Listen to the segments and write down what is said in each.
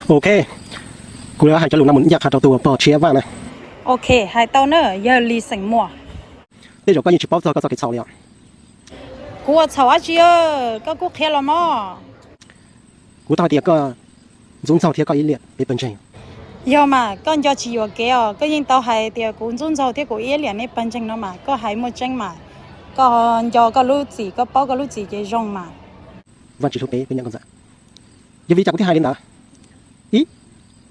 Ok, kuv hais cov lus no mus ncaj qha rau tus uas pog Tshiab Vaj na. Ok, hais tau na, yawg Lis xeem Muas. Tej zaum koj yeej tsis paub txog koj txoj kev txhaum li os. Kuv ua txhaum dab tsi, koj kuj qhia los mog. Kuv tau hais tias koj ntxub ntxaug thiab koj iab liam peb pawg ntseeg. Yog mas, koj nco tsis yuam kev os, koj yeej tau hais tias kuv ntxub ntxaug thiab kuv iab liam nej pawg ntseeg no mas, koj hais muaj tseeb mas. Koj nco koj lub txim, koj paub koj lub txim ces zoo mas. Vaj Tswv hlub peb, peb niam nkauj ntxawm. Yog vim li cas kuv thiaj hais li ntawd? Ib,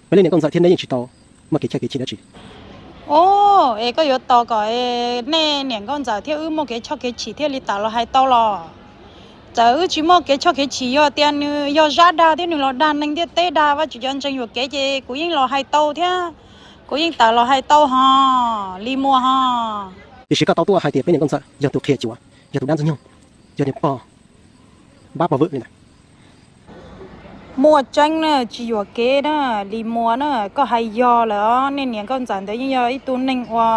peb leej niam nkauj ntxawm thiab neb yeej tsis tau muaj kev choj kev chim dab tsi. Os, es koj yuav tos kom nej niam nkauj ntxawm thiab wb muaj kev choj kev chim thiaj li tawm los hais tau los? Txawm wb tsis muaj kev choj kev chim, yog tias nws yog Zab dag thiab nws los dag neeg ntiaj teb, dag Vaj Tswv cov ntseeg yuam kev ces kuv yeej los hais tau thiab, kuv yeej tawm los hais tau ho, Lis Muas ho. Tiam sis koj tau tuaj hais tias peb niam nkauj ntxawm yog tus qhia cuav, yog tus dab ntxwg nyoog, yog niag pog npab pog vwm li ntawd. Muaj tseeb na, tsis yuam kev na, Lis Muas na, koj hais yog lawm os. Nej niam nkauj ntxawm ntawd yeej yog ib tug neeg ua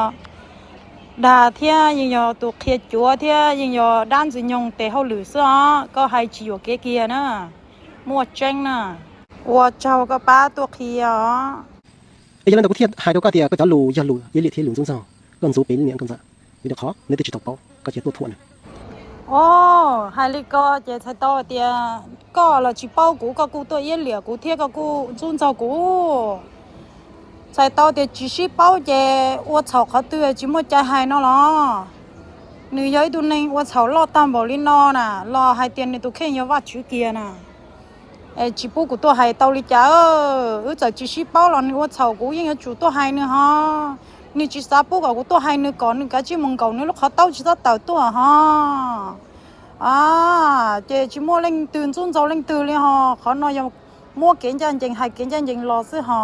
dag thiab yeej yog tus qhia cuav thiab yeej yog dab ntxwg nyoog tes hauj lwm xwb os, koj hais tsis yuam kev kiag na. Muaj tseeb na, ua tsaug koj pab tuaj qhia os. Es yog li ntawd kuv thiaj hais rau koj tias koj cov lus yog lus iab liam thiab lus ntxub ntxaug, koj ntxub peb niam nkauj ntxawm, vim rau qhov neb twb tsis tau paub koj cia tuaj thuam nws. Os, hais li ko ces txhais tau tias koj los tsis paub kuv, koj kuj tuaj iab liam kuv thiab koj kuj ntxub ntxaug kuv. Txhais tau tias tsis sib paub ces ua txhaum qhov twg tsis muaj cai hais no los? Nws yog ib tug neeg ua txhaum loj tag npaum li no na los hais tias nws tus kheej yog Vaj Tswv kiag na. Es tsis pub kuv tuaj hais tau li cas? Wb txawm tsis sib paub los nws ua txhaum kuv yeej yuav tsum tuaj hais nws ho. Nws tsis xav pub kom kuv tuaj hais nws, kom nws kav tsij mus nkaum nws lub qhov taub tsis txhob tawm tuaj ho. A, ces tsis muaj leej twg ntxub ntxaug leej twg li ho. Qhov no yog muab kev ncaj ncees hais kev ncaj ncees los xwb ho.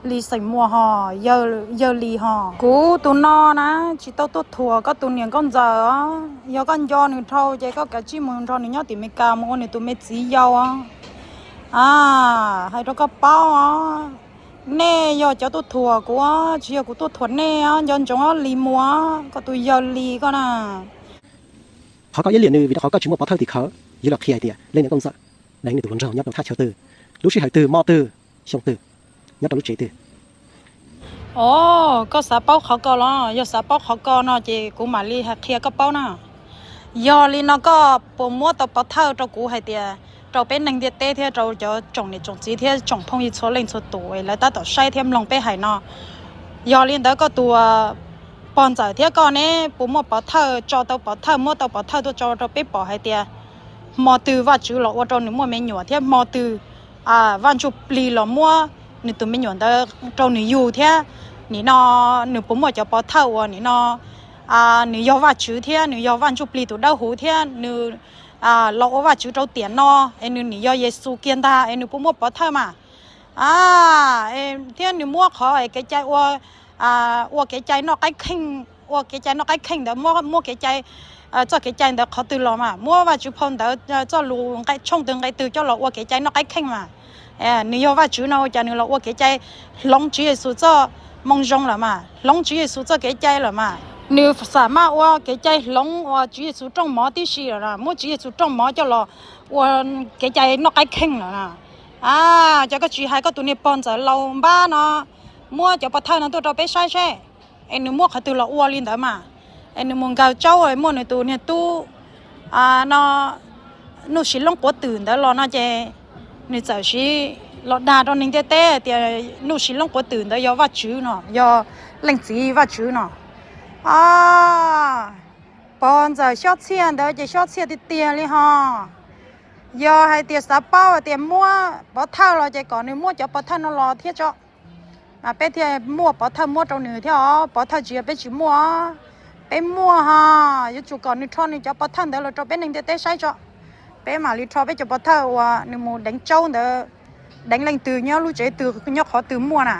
Lis xeem Muas ho, yawg Lis ho. Kuv tus no na, tsis tau tuaj thuam koj tus niam nkauj ntxawm os. Yog koj nco nws dhau ces koj kav tsij mus nrog nws nyob tim Meskas mus ua nws tus me txiv yau os. A, hais rau koj paub os, nej yog cov tuaj thuam kuv, tsis yog kuv tuaj thuam nej os, nco ntsoov os Lis Muas, koj tus yawg Lis koj na. Qhov koj iab liam nws vim rau qhov koj tsis muaj pov thawj tim khawv, yog los qhia hais tias leej niam nkauj ntxawm deev nws tus hluas nraug nyob rau thaj chaw twg, lub sij hawm twg, hmo twg, xyoo twg, nyob rau lub tsev twg. Os, koj xav paub qhov ko los? Yog xav paub qhov ko no ces kuv mam li hais qhia koj paub na. Yog li no koj puas muab tau pov thawj rau kuv hais tias rau peb neeg ntiaj teb thiab rau cov tsoom niam tsoom txiv thiab tsoom phooj ywg txhua leej txhua tus es lawv tab tom saib thiab mloog peb hais no? Yog li ntawd koj tus pog ntxawm thiab koj ne puas muaj pov thawj, tso tau pov thawj, muab tau pov thawj tuaj tso rau peb pom hais tias hmo twg Vaj Tswv los ua rau nws muaj me nyuam thiab hmo twg Vaj Ntsuj Plig los muab nws tus me nyuam ntawd rau nws yug thiab? Nim no nws puas muaj cov pov thawj uas nim no nws yog Vaj Tswv thiab nws yog Vaj Ntsuj Plig tus dawb huv thiab nws los ua Vaj Tswv rau tiam no es nws nim yog Yexus kiag ntag es nws puas muaj pov thawj mas? Thiab nws muab qhov kev cai ua, ua kev cai noj qaib kheej, ua kev cai noj qaib kheej ntawd muab, muab kev cai, txoj kev cai ntawd qhov twg los mas? Muab Vaj Tswv phau ntawv txoj lus tshooj twg nqe twg coj los ua kev cai noj qaib kheej mas? Nws yog Vaj Tswv no ua cas nws los ua kev cai hloov Tswv Yexus txoj moo zoo lawm mas, hloov Tswv Yexus txoj kev cai lawm mas? Nws xam maj ua kev cai hloov uas Tswv Yexus rooj mov tib si lawm, muab Tswv Yexus rooj mov coj los ua kev cai noj qaib kheej lawm. A, cas koj tsis hais koj tus niag pog ntxawm laus npab no muab cov pov thawj no tuaj rau peb saib seb es nws muab qhov twg los ua li ntawd mas? Es nws mus nkag tsaub muaj nws tus niag tub no, Nuj Sis Loob Quav Twm ntawd los no ces nws txawm siv los dag rau neeg ntiaj teb tias Nuj Sis Loob Quav Twm ntawd yog Vaj Tswv no, yog leej txiv Vaj Tswv no. A, pog ntxawm xyob txhiaj ntawd ces xyob txhiaj tiag tiag li ho. Yog hais tias xav paub hais tias muab pov thawj los ces kom nws muab cov pov thawj no los thiab tso, mas peb thiaj muaj pov thawj muab rau nws thiab os. Pov thawj tsis yog peb tsis muaj, peb muaj ho. Yuav tsum kom nws rho nws cov pov thawj ntawd los rau peb neeg ntiaj teb saib tso, peb mam li rho peb cov pov thawj uas nws mus deev tsaub ntawd, deev leej twg nyob lub tsev twg nyob qhov twg muaj na.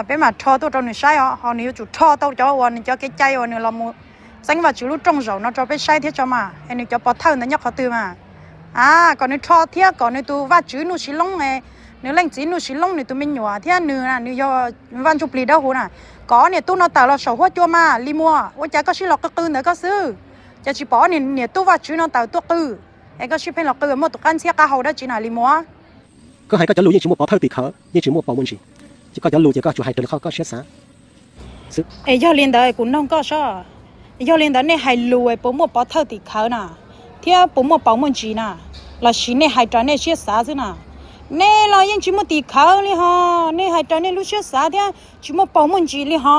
Peb mam rho tuaj rau nws saib os, ho nws yuav tsum rho tau cov uas nws cov kev cai uas nws los mus txeeb Vaj Tswv lub rooj zaum no rau peb saib thiab tso mas, es nws cov pov thawj ntawd nyob qhov twg mas. A, kom nws rho thiab kom nws tus Vaj Tswv Nuj Sis Loob, nws leej txiv Nuj Sis Loob nws tus me nyuam thiab nws, nws yog Vaj Ntsuj Plig dawb huv na, kom niam tub no tawm los saum huab cua mas Lis Muas. Ua cas koj sib los qw qw ntawd koj xwb? Cas tsis pom ob niam tub Vaj Tswv no tawm tuaj qw, es koj sib pheej los qw muaj tus qab ntxhiab qab hau dab tsi na Lis Muas? Koj hais koj cov lus yeej tsis muaj pov thawj tim khawv, yeej tsis muaj paus muaj ntsis. Ces koj cov lus ces koj tsuas hais raws li qhov koj siab xav xwb. Es yog li ntawd kuv nug koj seb, yog li ntawd nej hais lus es puas muaj pov thawj tim khawv na, thiab puas muaj paus muaj ntsis na, los sis nej hais raws nej siab xav xwb na? Nej los yeej tsis muaj tim khawv li ho, nej hais raws nej lub siab xav thiab tsis muaj paus muaj ntsis li ho.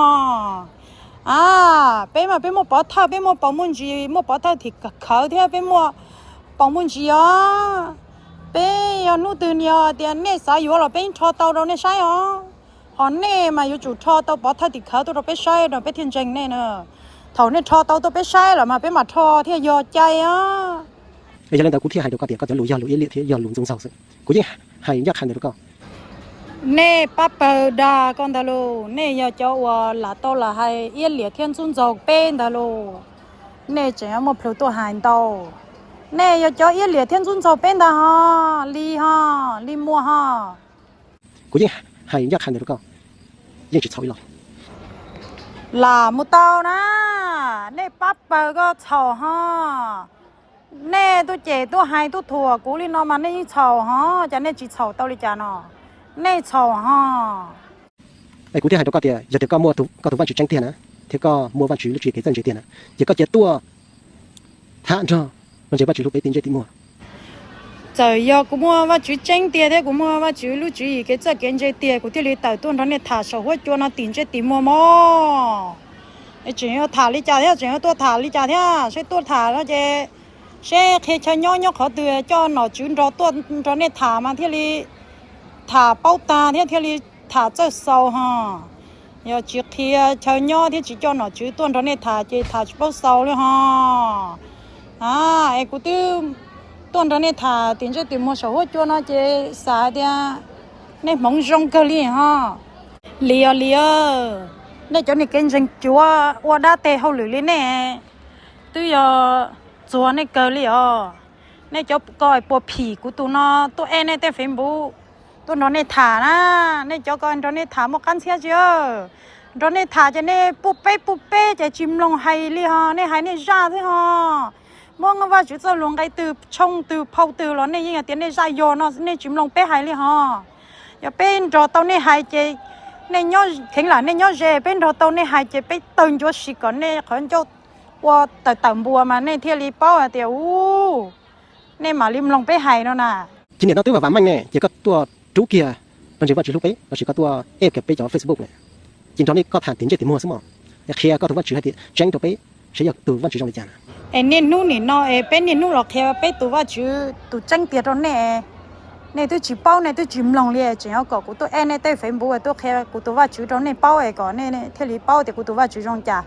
A, peb mas peb muaj pov thawj, peb muaj paus muaj ntsis, muaj pov thawj tim khawv thiab peb muaj paus muaj ntsis os. Peb yog hnub twg nias tias nej xav yuav los peb rho tau rau nej saib os. Ho nej mas yuav tsum rho tau pov thawj tim khawv tuaj rau peb saib no peb thiaj ntseeg nej na. Thaum nej rho tau tuaj peb saib lawm mas peb mam rho thiaj yog cai os. Yog li ntawd kuv thiaj hais rau koj tias koj cov lus yog lus iab liam thiab yog lus ntxoov ntxaug xwb. Kuv yeej hais ncaj qha ntawd rau koj. Nej pab pawg dag koj ntag lauj, nej yog cov uas lam tau lam hais iab liam thiab ntxub ntxaug peb ntag lauj. Nej tseem yuav muaj plhus tuaj hais ntau. Nej yog cov iab liam thiab ntxub ntxaug peb ntag ho, li ho, li muag ho. Kuv yeej hais ncaj qha ntawd rau koj, yeej tsis txhaum ib los. Lam mus tau na, nej pab pawg koj txhaum ho. Nej tuaj cem tuaj hais tuaj thuam kuv li no mas nej yeej txhaum ho, cas nej tsis txhaum tau li cas no? Nej txhaum ho. Es kuv thiaj hais rau koj tias yog tias koj muaj koj tus Vajtswv tseeb tiag na, thiab koj muaj Vajtswv lub tswv yim kev txawj ntse tiag na, ces koj cia tuaj tham nrog pawg ntseeg Vajtswv hlub peb tim ntsej tim muag. Txawm yog kuv muaj Vajtswv tseeb tiag thiab kuv muaj Vajtswv lub tswv yim kev txawj kev ntse tiag kuv thiaj li tawm tuaj nrog nej tham saum huab cua no tim ntsej tim muag mog. Es tseem yuav tham li cas thiab, tseem yuav tuaj tham li cas thiab? Seb tuaj tham no ces seb qhia chaw nyob nyob qhov twg coj nom tswv nrog tuaj nrog nej tham mas thiaj li tham paub tag thiab thiaj li tham txawj xaus ho. Yog tsis qhia chaw nyob thiab tsis coj nom tswv tuaj nrog nej tham ces tham tsis paub xaus li ho. A, es kuv twb tuaj nrog nej tham tim ntsej tim muag saum huab cua no ces xav hais tias nej hmoov zoo kawg li ho. Liam, liam, nej cov niag kev ntseeg cuav ua dab teg hauj lwm li nej twb yog txuag nej kawg li os. Nej cov ko puas phim kuv tus no tuaj add nej tej Facebook tuaj nrog nej tham na. Nej cov ko nrog nej tham muaj qab ntxhiab tsis? Nrog nej tham ces nej puj peb puj peb ces tsis mloog hais li ho, nej hais nej zaj xwb ho. Muab Vajtswv txoj lus nqe twg tshooj twg phau twg los nej yeej hais tias nej zaj yog no, nej tsis mloog peb hais li ho. Yog peb nrog tau nej hais ces nej nyob kheev lam nej nyob ze, peb nrog tau nej hais ces peb tawg ncuav si kom nej qhov ncauj ua tawm tawm npua mas nej thiaj li paub hais tias u, nej mam li mloog peb hais no na. Ces nim no twb vam vam meej ne, ces koj tuaj rub kiag pawg ntseeg Vajtswv hlub peb lossis koj tuaj add kiag peb cov Facebook na, ces nrog nej koj tham tim ntsej tim muag xwb mog, qhia koj tus Vajtswv hais tias tseeb rau peb, seb yog tus Vajtswv zoo li cas na. Es niaj hnub nim no es peb niaj hnub los qhia peb tus Vajtswv tus tseeb tiag rau nej, nej twb tsis paub, nej twb tsis mloog li, tseem yuav kom kuv tuaj add nej tej Facebook tuaj qhia kuv tus Vajtswv rau nej paub es kom nej thiaj li paub tias kuv tus Vajtswv zoo cas.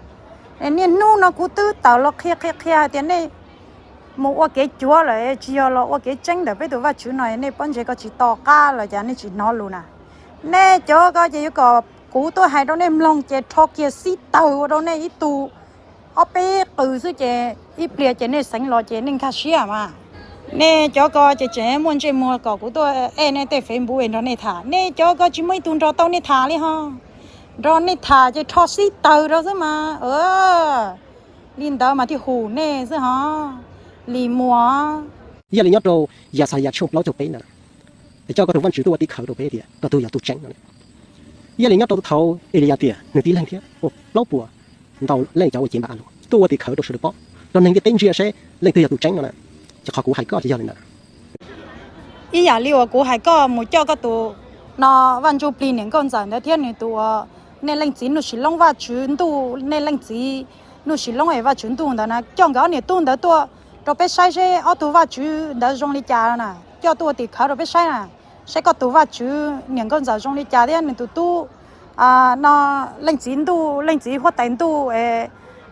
Es niaj hnub no kuv twb tawm los qhia qhia qhia hais tias nej mus ua kev cuav lawm, tsis yog los ua kev tseeb ntawm peb tus Vajtswv no, nej pob ntseg ko tsis to qab los cas nej tsis hnov lus na. Nej cov ko ces yuav kom kuv tuaj hais rau nej mloog ces rho kiag xib tawg ua rau nej ib tug ob peb qws xwb ces ib pliag ces nej xeev los ces nej nkag siab mas. Nej cov ko ces tseem muaj ntsej muag kom kuv tuaj add nej tej Facebook nrog nej tham. Nej cov ko tsis muaj ib tug nrog tau nej tham li ho. Nrog nej tham ces rho xib tawg rau xwb mas. Li ntawd mas thiaj hum nej xwb ho. Li muag. Ib yam li nyob rau Yaxayas tshooj plaub caug peb ntawd, es coj koj tus Vajtswv tuaj ua tim khawv rau peb tias koj tus yog tus tseeb no. Ib yam li nyob rau thaum Eliyas tias nws tib leeg thiab muaj plaub puas ntau leej cov uas cev npam a lus tuaj ua tim khawv rau sawv daws paub, rau neeg ntiaj teb ntsia seb leej twg yog tus tseeb no na. Ces qhov kuv hais koj ces yog li ntawd. Ib yam li uas kuv hais koj mus coj koj tus no Vaj Ntsuj Plig niam nkauj ntxawm ntawd thiab nws tus uas nej leej txiv Nuj Sis Loob Vajtswv ntuj, nej leej txiv Nuj Sis Loob es Vajtswv ntuj ntawd na, coj nkawd ob niam tub ntawd tuaj rau peb saib seb ob tug vajtswv ntawd zoo li cas na, coj tuaj ua tim khawv rau peb saib na, saib koj tus Vajtswv niam nkauj ntxawm zoo li cas thiab nws tus tub no, leej txiv ntuj, leej txiv huab tais ntuj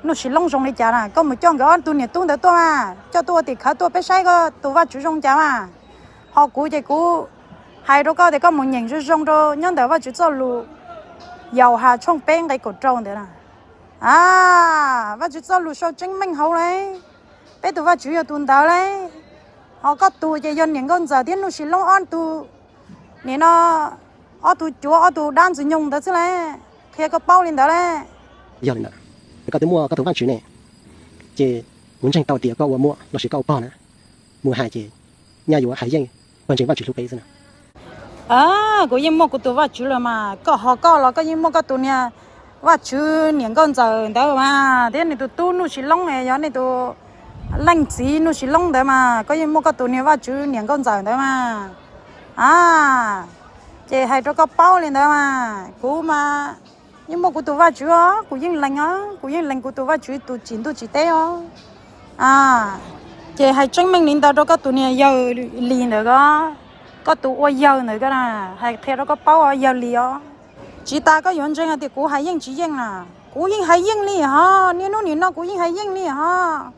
Nuj Sis Loob zoo li cas na. Koj mus coj nkawd ob tug niam tub ntawd tuaj mas, coj tuaj ua tim khawv tuaj peb saib koj tus Vajtswv zoo cas mas. Ho kuv ces kuv hais rau koj tias koj mus nyeem zoo zoo rau nyob ntawm Vajtswv txoj lus Yauhas tshooj peb nqe kaum rau ntawd na. A, Vajtswv txoj lus sau tseeb meej hauv lauj. Peb tus Vajtswv yog tus ntawd lauj. Ho koj tus ces yog niam nkauj ntxawm thiab Nuj Sis Loob ob tug, nim no ob tug cuav ob tug dab ntxwg nyoog ntawd xwb lauj. Qhia koj paub li ntawd lauj. Yog li ntawd, koj twb muaj koj tus Vajtswv ne, ces kuv ntseeg tau tias koj ua muam lossis koj ua pog na, mus hais ces nyaj yuav hais yeej pawg ntseeg Vajtswv hlub peb xwb na. Kuv yeej muaj kuv tus Vajtswv lawm mas, koj ho koj los koj yeej muaj koj tus niag Vajtswv niam nkauj ntxawm ntawd mas, thiab nws tus tub Nuj Sis Loob, yog nej tus leej txiv Nuj Sis Loob ntawd mas, koj yeej muaj koj tus niag Vajtswv niam nkauj ntxawm ntawd mas. A, ces hais rau koj paub li ntawd mas, kuv mas yeej muaj kuv tus Vajtswv os, kuv yeej lees os, kuv yeej lees kuv tus Vajtswv tus tsim ntuj tsim teb os. A, ces hais tseeb meej li ntawd rau koj tus niag yawg Lis ntawd ko, koj tus ua yawg ntawd ko na, hais qhia rau koj paub os yawg Lis os. Tsis tas koj yuav ntseeg hais tias kuv hais yeej tsis yeej na, kuv yeej hais yeej li hos, niaj hnub nim no kuv yeej hais yeej li hos.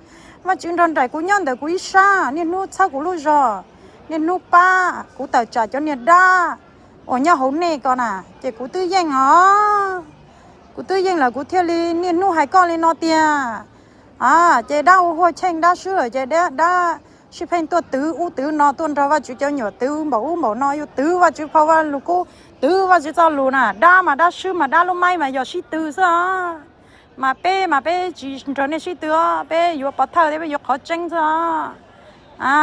Vajtswv nrog nraim kuv nyob ntawm kuv ib sab, niaj hnub txhawb kuv lub zog, niaj hnub pab kuv tawm tsam cov niag dab uas nyob hauv nej ko na, ces kuv twb yeej os. Kuv twb yeej lawm kuv thiaj li niaj hnub hais koj li no tiag. A, ces dab ua huaj cheej dab swb lawm ces dab sib pheej tuaj twv ub twv no, tuaj nrog Vajtswv cov nyuam twv npaum ub npaum no, yuav twv Vajtswv phau Vajluskub, twv Vajtswv txoj lus na. Dab mas dab swb mas dab lub maib mas yog sib tw xwb os. Mas peb mas peb tsis nrog nej sib tw os, peb yuav pov thawj thiab peb yuav qhov tseeb xwb os. A,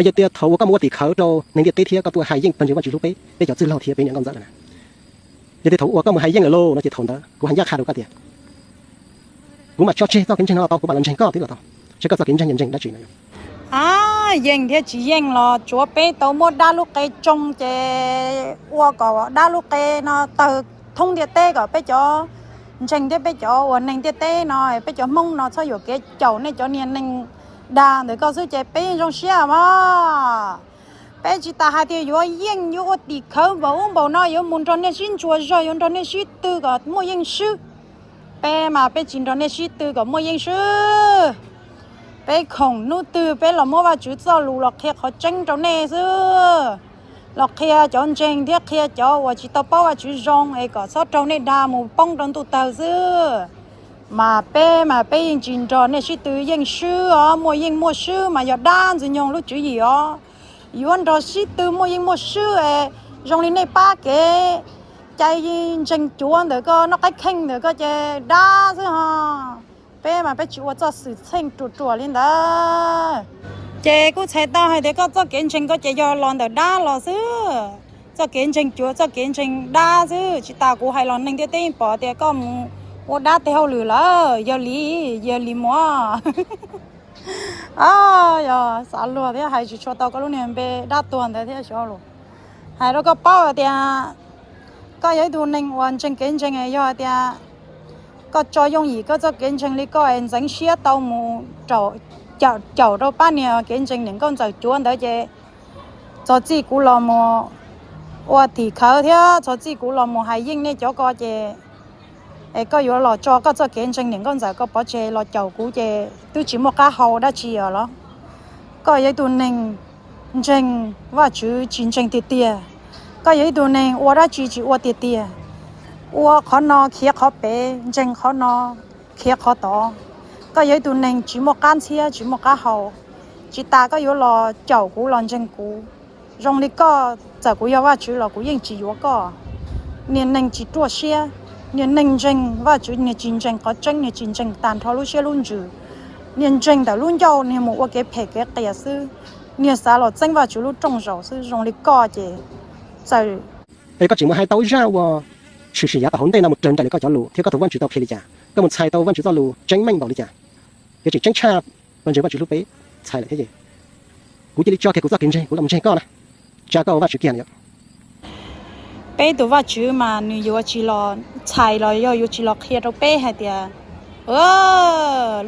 yog tias thaum uas koj mus ua tim khawv rau neeg ntiaj teb thiab koj tuaj hais yeej pawg ntseeg Vajtswv hlub peb, peb cov txwj laug thiab peb niam nkauj ntxawm lawm na, yog tias thaum uas koj mus hais yeej lawm lauj no ces thaum ntawd kuv hais ncaj qha rau koj tias kuv mam tso tseg txoj kev ntseeg no los tau, kuv mam los ntseeg koj twb los tau, seb koj txoj kev ntseeg yog ntseeg dab tsi no. A, yeej thiab tsis yeej los tsuav peb tau muab dab lub qe tsoo ces ua kom dab lub qe no tawg thoob ntiaj teb kom peb cov ntseeg thiab peb cov uas neeg ntiaj teb no, peb cov Hmoob no txhob yuam kev caum nej cov niag neeg dag ntawm koj xwb ces peb yeej zoo siab mog. Peb tsis tas hais tias yuav yeej yuav ua tim khawv npaum ub npaum no, yuav mus nrog nej sib ntsuas zog, yuav nrog nej sib tw kom muaj yeej swb. Peb mas peb tsis nrog nej sib tw kom muaj yeej swb. Peb khoom hnub twg peb los muab Vajtswv txoj lus los qhia qhov tseeb rau nej xwb, los qhia cov ntseeg thiab qhia cov uas tsis tau paub Vajtswv zoo es kom txhob raug nej dag mus poob rau ntuj tawg xwb. Mas peb mas peb yeej tsis nrog nej sib tw yeej swb os, muaj yeej muaj swb mas yog dab Ntxwg Nyoog lub tswv yim os. Yuav nrog sib tw muaj yeej muaj swb es zoo li nej pab kev cai ntseeg cuav ntawm ko noj qaib kheej ntawm ko ces dab xwb ho. Peb mas peb tsis ua txoj xwm txheej ruam ruam li ntawd. Ces kuj txhais tau hais tias koj txoj kev ntseeg ko ces yog los ntawm dab los xwb. Txoj kev ntseeg cuav, txoj kev ntseeg dab xwb. Tsis tas kuv hais los neeg ntiaj teb pom tias koj mus ua dab tej hauj lwm lawm, yawg Lis, yawg Lis Muas. Yog xav luag thiab hais tsis tshua tau koj lub niag npe dab tuag ntawd thiab xyov los. Hais rau koj paub hais tias koj yog ib tug neeg uas ntseeg kev ntseeg, yog hais tias koj tso yooj yim koj txoj kev ntseeg li koj es ntxeev siab tau mus caum rau pab niag kev ntseeg niam nkauj ntxawm cuav ntawd ces txog txij kuv los mus ua tim khawv thiab txog txij kuv los mus hais yeej nej cov ko ces es koj yuav los tso koj txoj kev ntseeg niam nkauj ntxawm ko pov tseg los caum kuv ces twb tsis muaj qab hau dab tsi os los. Koj yog ib tug neeg ntseeg Vajtswv tsis ntseeg tiag tiag. Koj yog ib tug neeg ua dab tsi tsis ua tiag tiag. Ua qhov no khiav qhov pem, ntseeg qhov no khiav qhov tod. Koj yog ib tug neeg tsis muaj qab ntxhiab tsis muaj qab hau. Tsis tas koj yuav los caum kuv los ntseeg kuv. Zoo li koj txawm kuv yog Vajtswv los kuv yeej tsis yuav koj. Niag neeg tsis ruaj siab, niag neeg ntseeg Vajtswv niag tsis ntseeg qhov tseeb, niag tsis ntseeg tag nrho lub siab lub ntsws, niag ntseeg ntawm lub ncauj niag mus ua kev phem kev qias xwb, niag xav los txeeb Vajtswv lub rooj zaum xwb. Zoo li koj ces txawm es koj tseem mus hais tau zaj uas tshwm sim yav tom hauv ntej no mus raws nraim li koj cov lus thiab koj tus Vajtswv tau qhia li cas, koj mus txhais tau Vajtswv txoj lus tseeb meej npaum li cas. Yog tseem tseeb tshaj pawg ntseeg Vajtswv hlub peb txhais lawm thiab ces kuv cia li tso kiag kuv txoj kev ntseeg, kuv los ntseeg koj na, tsa koj ua Vajtswv kiag na yom. Peb tus Vajtswv mas nws yuav tsis los txhais los yog yuav tsis los qhia rau peb hais tias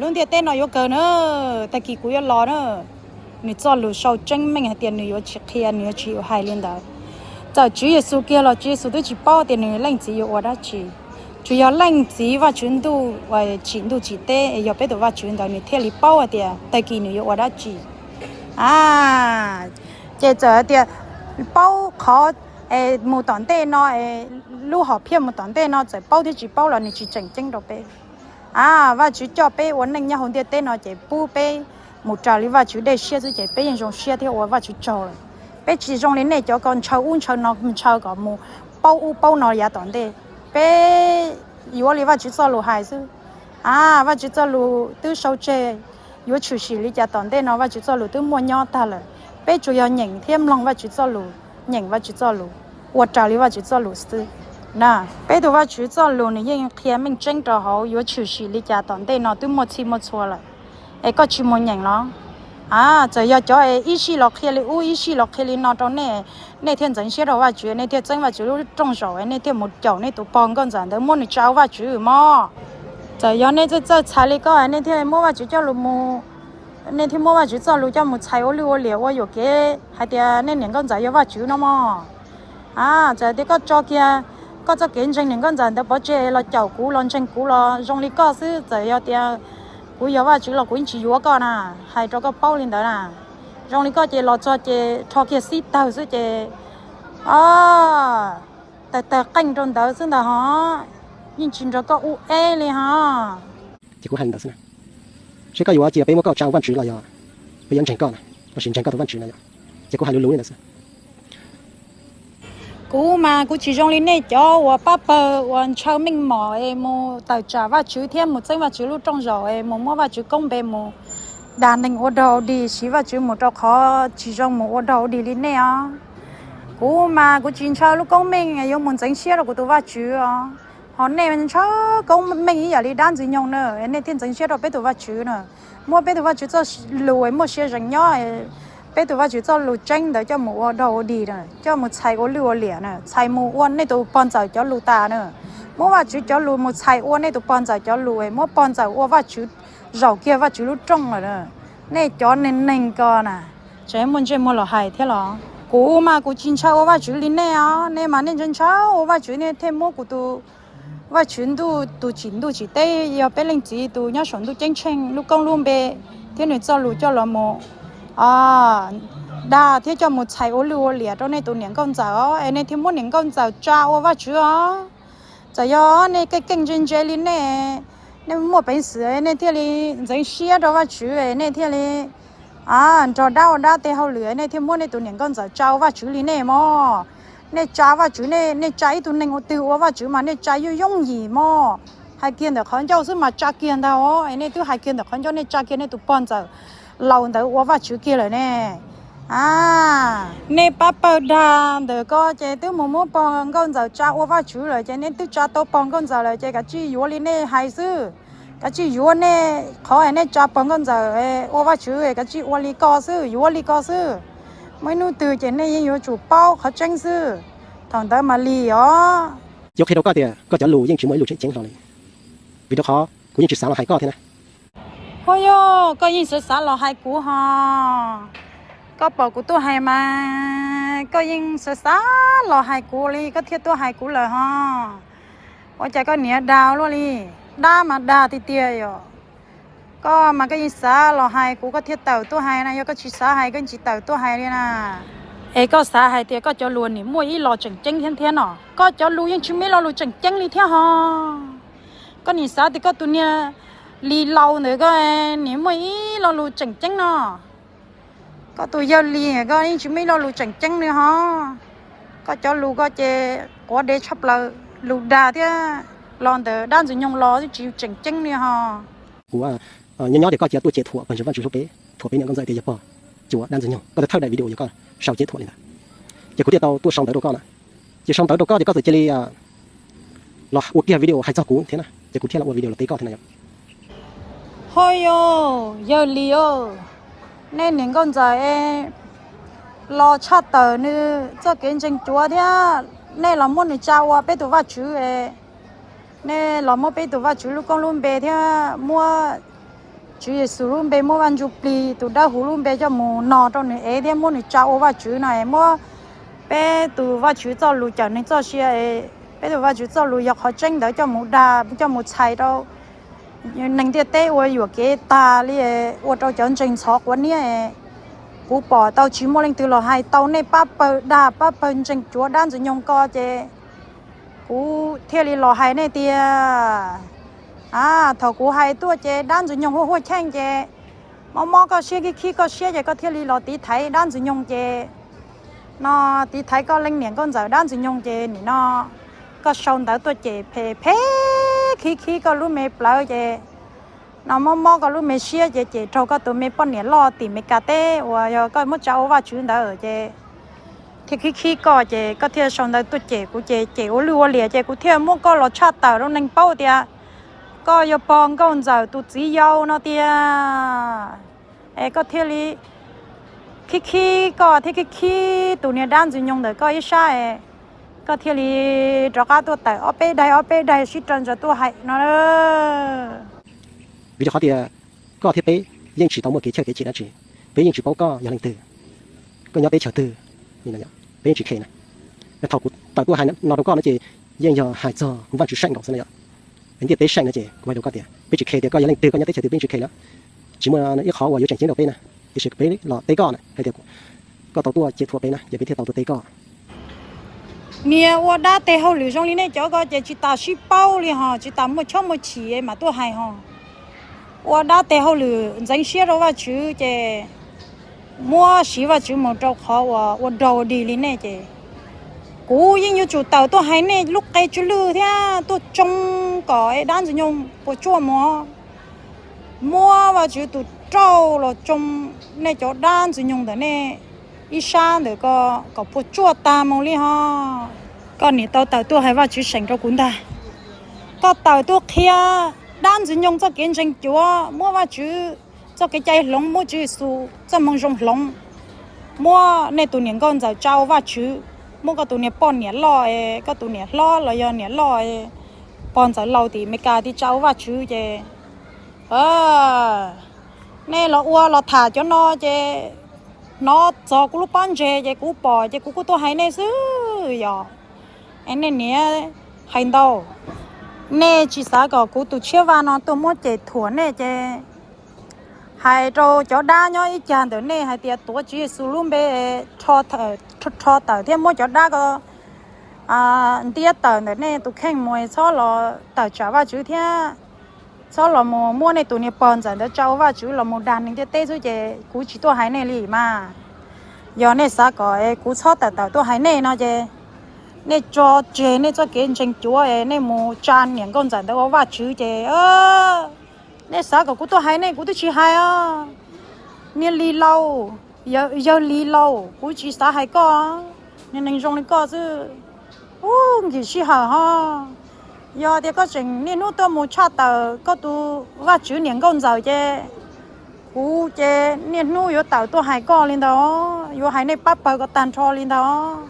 lub ntiaj teb no yuav kawg na, tag kis kuv yuav los na. Nws txoj lus sau tseeb meej hais tias nws yuav tsis qhia, nws yuav tsis hais li ntawd. Txawm Tswv Yexus kiag los Tswv Yexus twb tsis paub tias nws leej txiv yuav ua dab tsi. Tsuas yog leej txiv Vajtswv ntuj tsim ntuj tsim teb, yog peb tus Vajtswv ntawd nws thiaj li paub hais tias tag kis nws yuav ua dab tsi. A, ces txawm hais tias paub qhov mus tom ntej no, lub hom phiaj mus tom ntej no txawm paub thiab tsis paub los nws tsis tseem ceeb rau peb. A, Vajtswv coj peb ua neej nyob hauv ntiaj teb no ces pub peb mus raws li Vajtswv dej siab xwb ces peb yeej zoo siab thiab ua Vajtswv tsaug lawm. Peb tsis zoo li nej cov ko ntshaw ub ntshaw no, ntshaw kom mus paub ub paub no yav tom ntej. Peb yuav li Vajtswv txoj lus hais xwb. A, Vajtswv txoj lus twb sau tseg, yuav tshwm sim li cas tom ntej no Vajtswv txoj lus twb muaj nyob tag lawm. Peb tsuas yog nyeem thiab mloog Vajtswv txoj lus, nyeem Vajtswv txoj lus, ua raws li Vajtswv txoj lus xwb na. Peb tus Vajtswv txoj lus nws yeej qhia meej tseeb rau hauv, yuav tshwm sim li cas tom ntej no twb muaj txhij muaj txhua lawm, es koj tsis mus nyeem los? A, txawm yog cov es ib sij los qhia li ub ib sij los qhia li no rau nej, nej thiaj ntxeev siab rau Vajtswv, nej thiaj txeeb Vajtswv lub rooj zaum, nej thiaj mus caum nej tus pog nkauj ntxawm ntawd muab nws tsa ua Vajtswv mog. Txawm yog nej txawj txawj txhais li koj, nej thiaj muab Vajtswv coj lus mus, nej thiaj muab Vajtswv txoj lus coj mus txhais ua lwj ua liam ua yuam kev hais tias nej niam nkauj ntxawm yog Vajtswv no mog. A, txawm tias koj tso kiag koj txoj kev ntseeg niam nkauj ntxawm ntawd pov tseg los caum kuv los ntseeg kuv los zoo li koj xwb, txawm yog tias kuv yog Vajtswv los kuv yeej tsis yuav koj na, hais rau koj paub li ntawd na. Zoo li koj ces los txog ces rho kiag xib tawg xwb ces, o, tawg tawg qeej rau ntawd xwb ntag hos, yeej tsis nrog koj ub eb li hos. Ces kuv hais li ntawd xwb na, seb koj yuav cia peb muab koj tsa ua Vajtswv los yog peb yuav ntseeg koj na, los sis ntseeg koj tus Vajtswv no yom. Ces kuv hais luv luv li ntawd xwb. Kuv mas kuv tsis zoo li nej cov uas pab pawg uas ntshaw meej mom es mus tawm tsam Vajtswv thiab mus txeeb Vajtswv lub rooj zaum es mus muab Vajtswv koob npe mus dag neeg ua dog ua dig, siv Vajtswv mus rau qhov tsis zoo mus ua dog ua dig li nej os. Kuv mas kuv tsis ntshaw lub koob meej yuav mus ntxeev siab rau kuv tus Vajtswv os. Ho nej ntshaw koob meej ib yam li dab ntxwg nyoog na, nej thiaj ntxeev siab rau peb tus Vajtswv na. Muab peb tus Vajtswv txoj lus muaj sia zees nyob, peb tus Vajtswv txoj lus tseeb ntawd coj mus ua dog ua dig na, coj mus txhais ua lwj ua liam na, txhais mus ua nej tus pog ntxawm cov lus tas na. Muab Vajtswv cov lus mus txhais ua nej tus pog ntxawm cov lus, muab pog ntxawm ua Vajtswv, zaum kiag Vajtswv lub rooj lawm na. Nej cov neeg neeg ko na, tseem muaj ntsej muag los hais thiab los? Kuv mas kuv tsis ntshaw ua Vajtswv li nej os, nej mas nej ntshaw ntshaw ua Vajtswv nej thiaj muab kuv tus Vajtswv ntuj tus tsim ntuj tsim teb, yog peb leej txiv tus nyob saum ntuj ceeb tsheej lub koob lub npe thiab nws txoj lus coj los mus, o, dag thiab coj mus txhais ua lwj ua liam rau nej tus niam nkauj ntxawm os, es nej thiaj muab niam nkauj ntxawm tsa ua Vajtswv os. Txawm yog nej keej keej ntse ntse li nej, nej muaj peev xwm nej thiaj li ntxeev siab rau Vajtswv, nej thiaj li, a, nrog dab ua dab tej hauj lwm, nej thiaj muab nej tus niam nkauj ntxawm tsa ua Vajtswv li nej mog. Nej tsa Vajtswv, nej, nej tsa ib tug neeg ua twg ua Vajtswv mas nej tsa yooj yooj yim mog. Hais kiag ntawm qhov ncauj xwb mas tsa kiag ntag os, es nej twb hais kiag ntawm qhov ncauj, nej tsa kiag nej tus pog ntxawm laus ntawd ua Vajtswv kiag lawm ne. A, nej pab pawg dag ntawm ko ces twb mus muab pog nkauj ntxawm tsa ua Vajtswv lawm, ces nej twb tsa tau pog nkauj ntxawm lawm ces kav tsij yuav li nej hais xwb. Kav tsij yuav nej qhov nej tsa pog nkauj ntxawm ua Vajtswv, kav tsij ua li ko xwb, yuav li ko xwb. Muaj ib hnub twg ces nej yeej yuav tsum paub qhov tseeb xwb, thaum ntawd mam lig os. Yuav qhia rau koj tias koj cov lus yeej tsis muaj ib lus tseem ceeb hlo li, vim rau qhov kuv yeej tsis xav los hais koj thiab na. Ho yog koj yeej xav xav los hais kuv hos? Koj pom kuv tuaj hais mas koj yeej xav xav los hais kuv li koj thiaj tuaj hais kuv lawm hos. Ua cas koj niam dag luaj li? Dab mas dag tiag tiag yom. Koj mas koj yeej xav los hais kuv koj thiaj tawm tuaj hais na, yog koj tsis xav hais koj tsis tawm tuaj hais li na. Es koj xav hais tias koj cov lus nim muaj ib lo tseem ceeb thiab thiab no? Koj cov lus yeej tsis muaj ib lo lus tseem ceeb li thiab hos. Koj nim xav tias koj tus niag Lis laus ntawd koj nim muaj ib lo lus tseem ceeb no. Koj tus yawg Lis koj yeej tsis muaj ib lo lus tseem ceeb li hos. Koj cov lus ko ces quav dev tshaj plaws, lus dag thiab los ntawm dab ntxwg nyoog los twb tsis tseem ceeb li hos. Kuv nyob nyob tias koj cia tuaj cem thuam pawg ntseeg Vajtswv hlub peb, thuam peb niam nkauj ntxawm tias yog pog cuam dab ntxwg nyoog, koj tau thawj daim video yog koj sau cem thuam li ntawd. Ces kuv thiaj tau tuaj sau ntawv rau koj na. Ces sau ntawv rau koj ces koj txawm cia li los ua kiag video hais txog kuv thiab na, ces kuv thiaj los ua video los teb koj thiab na yom. Ho yog, yawg Lis, nej niam nkauj ntxawm es los tshaj tawm nws txoj kev ntseeg cuav thiab nej los muab nws tsa ua peb tus Vajtswv es, nej los muab peb tus Vajtswv lub koob lub npe thiab muab Tswv Yexus lub npe, muab Vaj Ntsuj Plig tus Dawb Huv lub npe coj mus nog rau nws ev thiab muab nws tsa ua Vajtswv no es, muab peb tus Vajtswv txoj lus cawm neeg txoj sia es, peb tus Vajtswv txoj lus yog qhov tseeb ntawd coj mus dag coj mus txhais rau neeg ntiaj teb ua yuam kev tag li, ua rau cov ntseeg ntxhov quav niab. Kuv pom tau tsis muaj leej twg los hais tau nej pab pawg dag pab pawg ntseeg cuav dab ntxwg nyoog ko ces kuv thiaj li los hais nej tias, a, thaum kuv hais tuaj ces dab ntxwg nyoog huaj huaj cheej ces mob mob koj siab khib khib koj siab ces koj thiaj li los tiv thaiv dab ntxwg nyoog ces no, tiv thaiv koj leej niam nkauj ntxawm dab ntxwg nyoog ces nim no koj sau ntawv tuaj ces phem phem khib khib koj lub me plawv ces no mob mob koj lub me siab ces cem raug koj tus me poj niam loj tim Meskas teb uas yog koj muab tsa ua Vajtswv ntawd ces thiaj khib khib koj ces koj thiaj sau ntawv tuaj cem kuv ces cem ua lwj ua liam ces kuv thiaj muab koj los tshaj tawm rau neeg paub tias koj yog pog nkauj ntxawm tus txiv yau no tiag. Es koj thiaj li khib khib koj thiab khib khib tus niag dab ntxwg nyoog ntawm koj ib sab es koj thiaj li rov qab tuaj tawm ob peb daig ob peb daig sib raws nraim tuaj hais no. Vim rau qhov tias koj thiab peb yeej tsis tau muaj kev chawj kev chim dab tsi, peb yeej tsis paub koj yog leej twg, koj nyob teb chaws twg, peb yeej tsis khe na. Thaum kuv tawm tuaj hais no rau koj no ces yeej yog hais txog Vajtswv seem nkaus xwb na yom. Ntiaj teb seem no ces kuv hais rau koj tias peb tsis khe tias koj yog leej twg, koj nyob teb chaws twg, peb yeej tsis khe na. Tsis muaj ib qhov uas yuav tseem ceeb rau peb na, tiam sis peb los teb koj na hais tias koj tau tuaj cia thuam peb na ces peb thiaj tau tuaj teb koj. Niag ua dab tes hauj lwm zoo li nej cov ko ces tsis tas sib paub li ho, tsis tas muaj chob muaj chim mam tuaj hais ho. Ua dab tes hauj lwm ntxeev siab rau Vajtswv ces muab siv Vajtswv mus rau qhov uas ua dog dig li nej ces kuv yeej yuav tsum tawm tuaj hais nej lub qe tsw lwj thiab tuaj tsoo kom dab ntxwg nyoog puas tsuaj mus. Muab Vajtswv tus rauj los tsoo nej cov dab ntxwg nyoog ntawm nej ib sab ntawm ko kom puas tsuaj tag mus li ho. Koj niam tau tawm tuaj hais Vajtswv seem rau kuv ntag. Koj tawm tuaj qhia dab ntxwg nyoog txoj kev ntseeg cuav, muab Vajtswv txoj kev cai hloov, muab Tswv Yexus txoj moo zoo hloov. Muab nej tus niam nkauj ntxawm tsa ua Vajtswv, muab koj tus niam poj niam loj, koj tus niam hlob los yog niam loj, pog ntxawm laus tim Amelikas tim tsa ua Vajtswv ces nej los ua los tham cov no ces hnov txog kuv lub pob ntseg ces kuv pom ces kuv kuj tuaj hais nej xwb yom. Es nej niam hais ntau, nej tsis xav kom kuv tus tshiab vaj no tuaj muab cem thuam nej ces hais rau cov dab nyob ib cag ntawm nej hais tias tuav Tswv Yexus lub npe rho tawm thiab muab cov dab ko ntiab tawm ntawm nej tus kheej mus, txhob los tawm tsam Vajtswv thiab txhob los mus muab nej tus niag pog ntxawm ntawd tsa ua Vajtswv los mus dag neeg ntiaj teb xwb ces kuv tsis tuaj hais nej li mas. Yog nej xav kom kuv txhob tawm tawm tuaj hais nej no ces nej tso tseg nej txoj kev ntseeg cuav es nej mus tsa niam nkauj ntxawm ntawd ua Vajtswv ces nej xav kom kuv tuaj hais nej kuv twb tsis hais os. Niag Lis Lauj, yawg Lis Lauj, kuv tsis xav hais koj. Niag neeg zoo li koj xwb, ub, nkim sij hawm ho. Yog tias koj tseem niaj hnub tuaj mus tshaj tawm koj tus Vajtswv niam nkauj ntxawm ces kuv ces niaj hnub yuav tawm tuaj hais koj li ntawd, yuav hais nej pab pawg ko tag nrho li ntawd.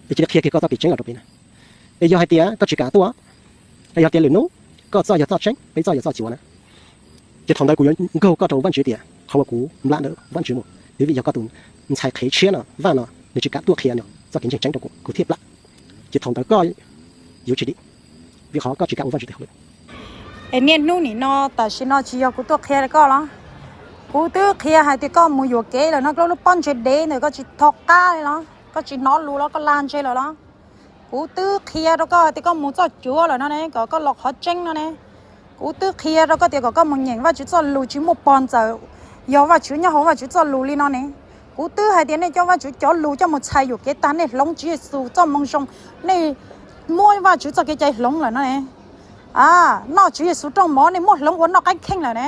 Es cia li qhia kiag koj txoj kev tseeb los rau peb na. Es yog hais tias koj tsis kam tuaj, es yog tias lwm hnub koj txoj yog txoj tseeb, peb txoj yog txoj cuav na, ces thaum ntawd kuv yuav nkaug koj rau Vajtswv tias qhov uas kuv nplam ntawm Vajtswv mus, vim yog koj tus ntxhais qhev tshiab no, Vaj no, nws tsis kam tuaj qhia no txoj kev ntseeg tseeb rau kuv, kuv thiaj plam. Ces thaum ntawd koj yuav tsis dim, vim qhov koj tsis kam ua Vajtswv tes hauj lwm. Es niaj hnub nim no tam sim no tsis yog kuv tuaj qhia koj los? Kuv twb qhia hais tias koj mus yuam kev lawm no, koj lub pob ntseg dev ntawm koj tsis tho qab li los? Koj tsis hnov lus los koj lag ntseg lawm los? Kuv twb qhia rau koj hais tias koj mus txoj cuav lawm no ne, kom koj los qhov tseeb no ne. Kuv twb qhia rau koj tias kom koj mus nyeem Vajtswv txoj lus tsis muaj pog ntxawm yog Vajtswv nyob hauv Vajtswv txoj lus li no ne. Kuv twb hais tias nej coj Vajtswv cov lus coj mus txhais yuam kev tag, nej hloov Tswv Yexus txoj moo zoo, nej muab Vajtswv txoj kev cai hloov lawm no ne. A, noj Tswv Yexus rooj mov nej muab hloov ua noj qaib kheej lawm ne.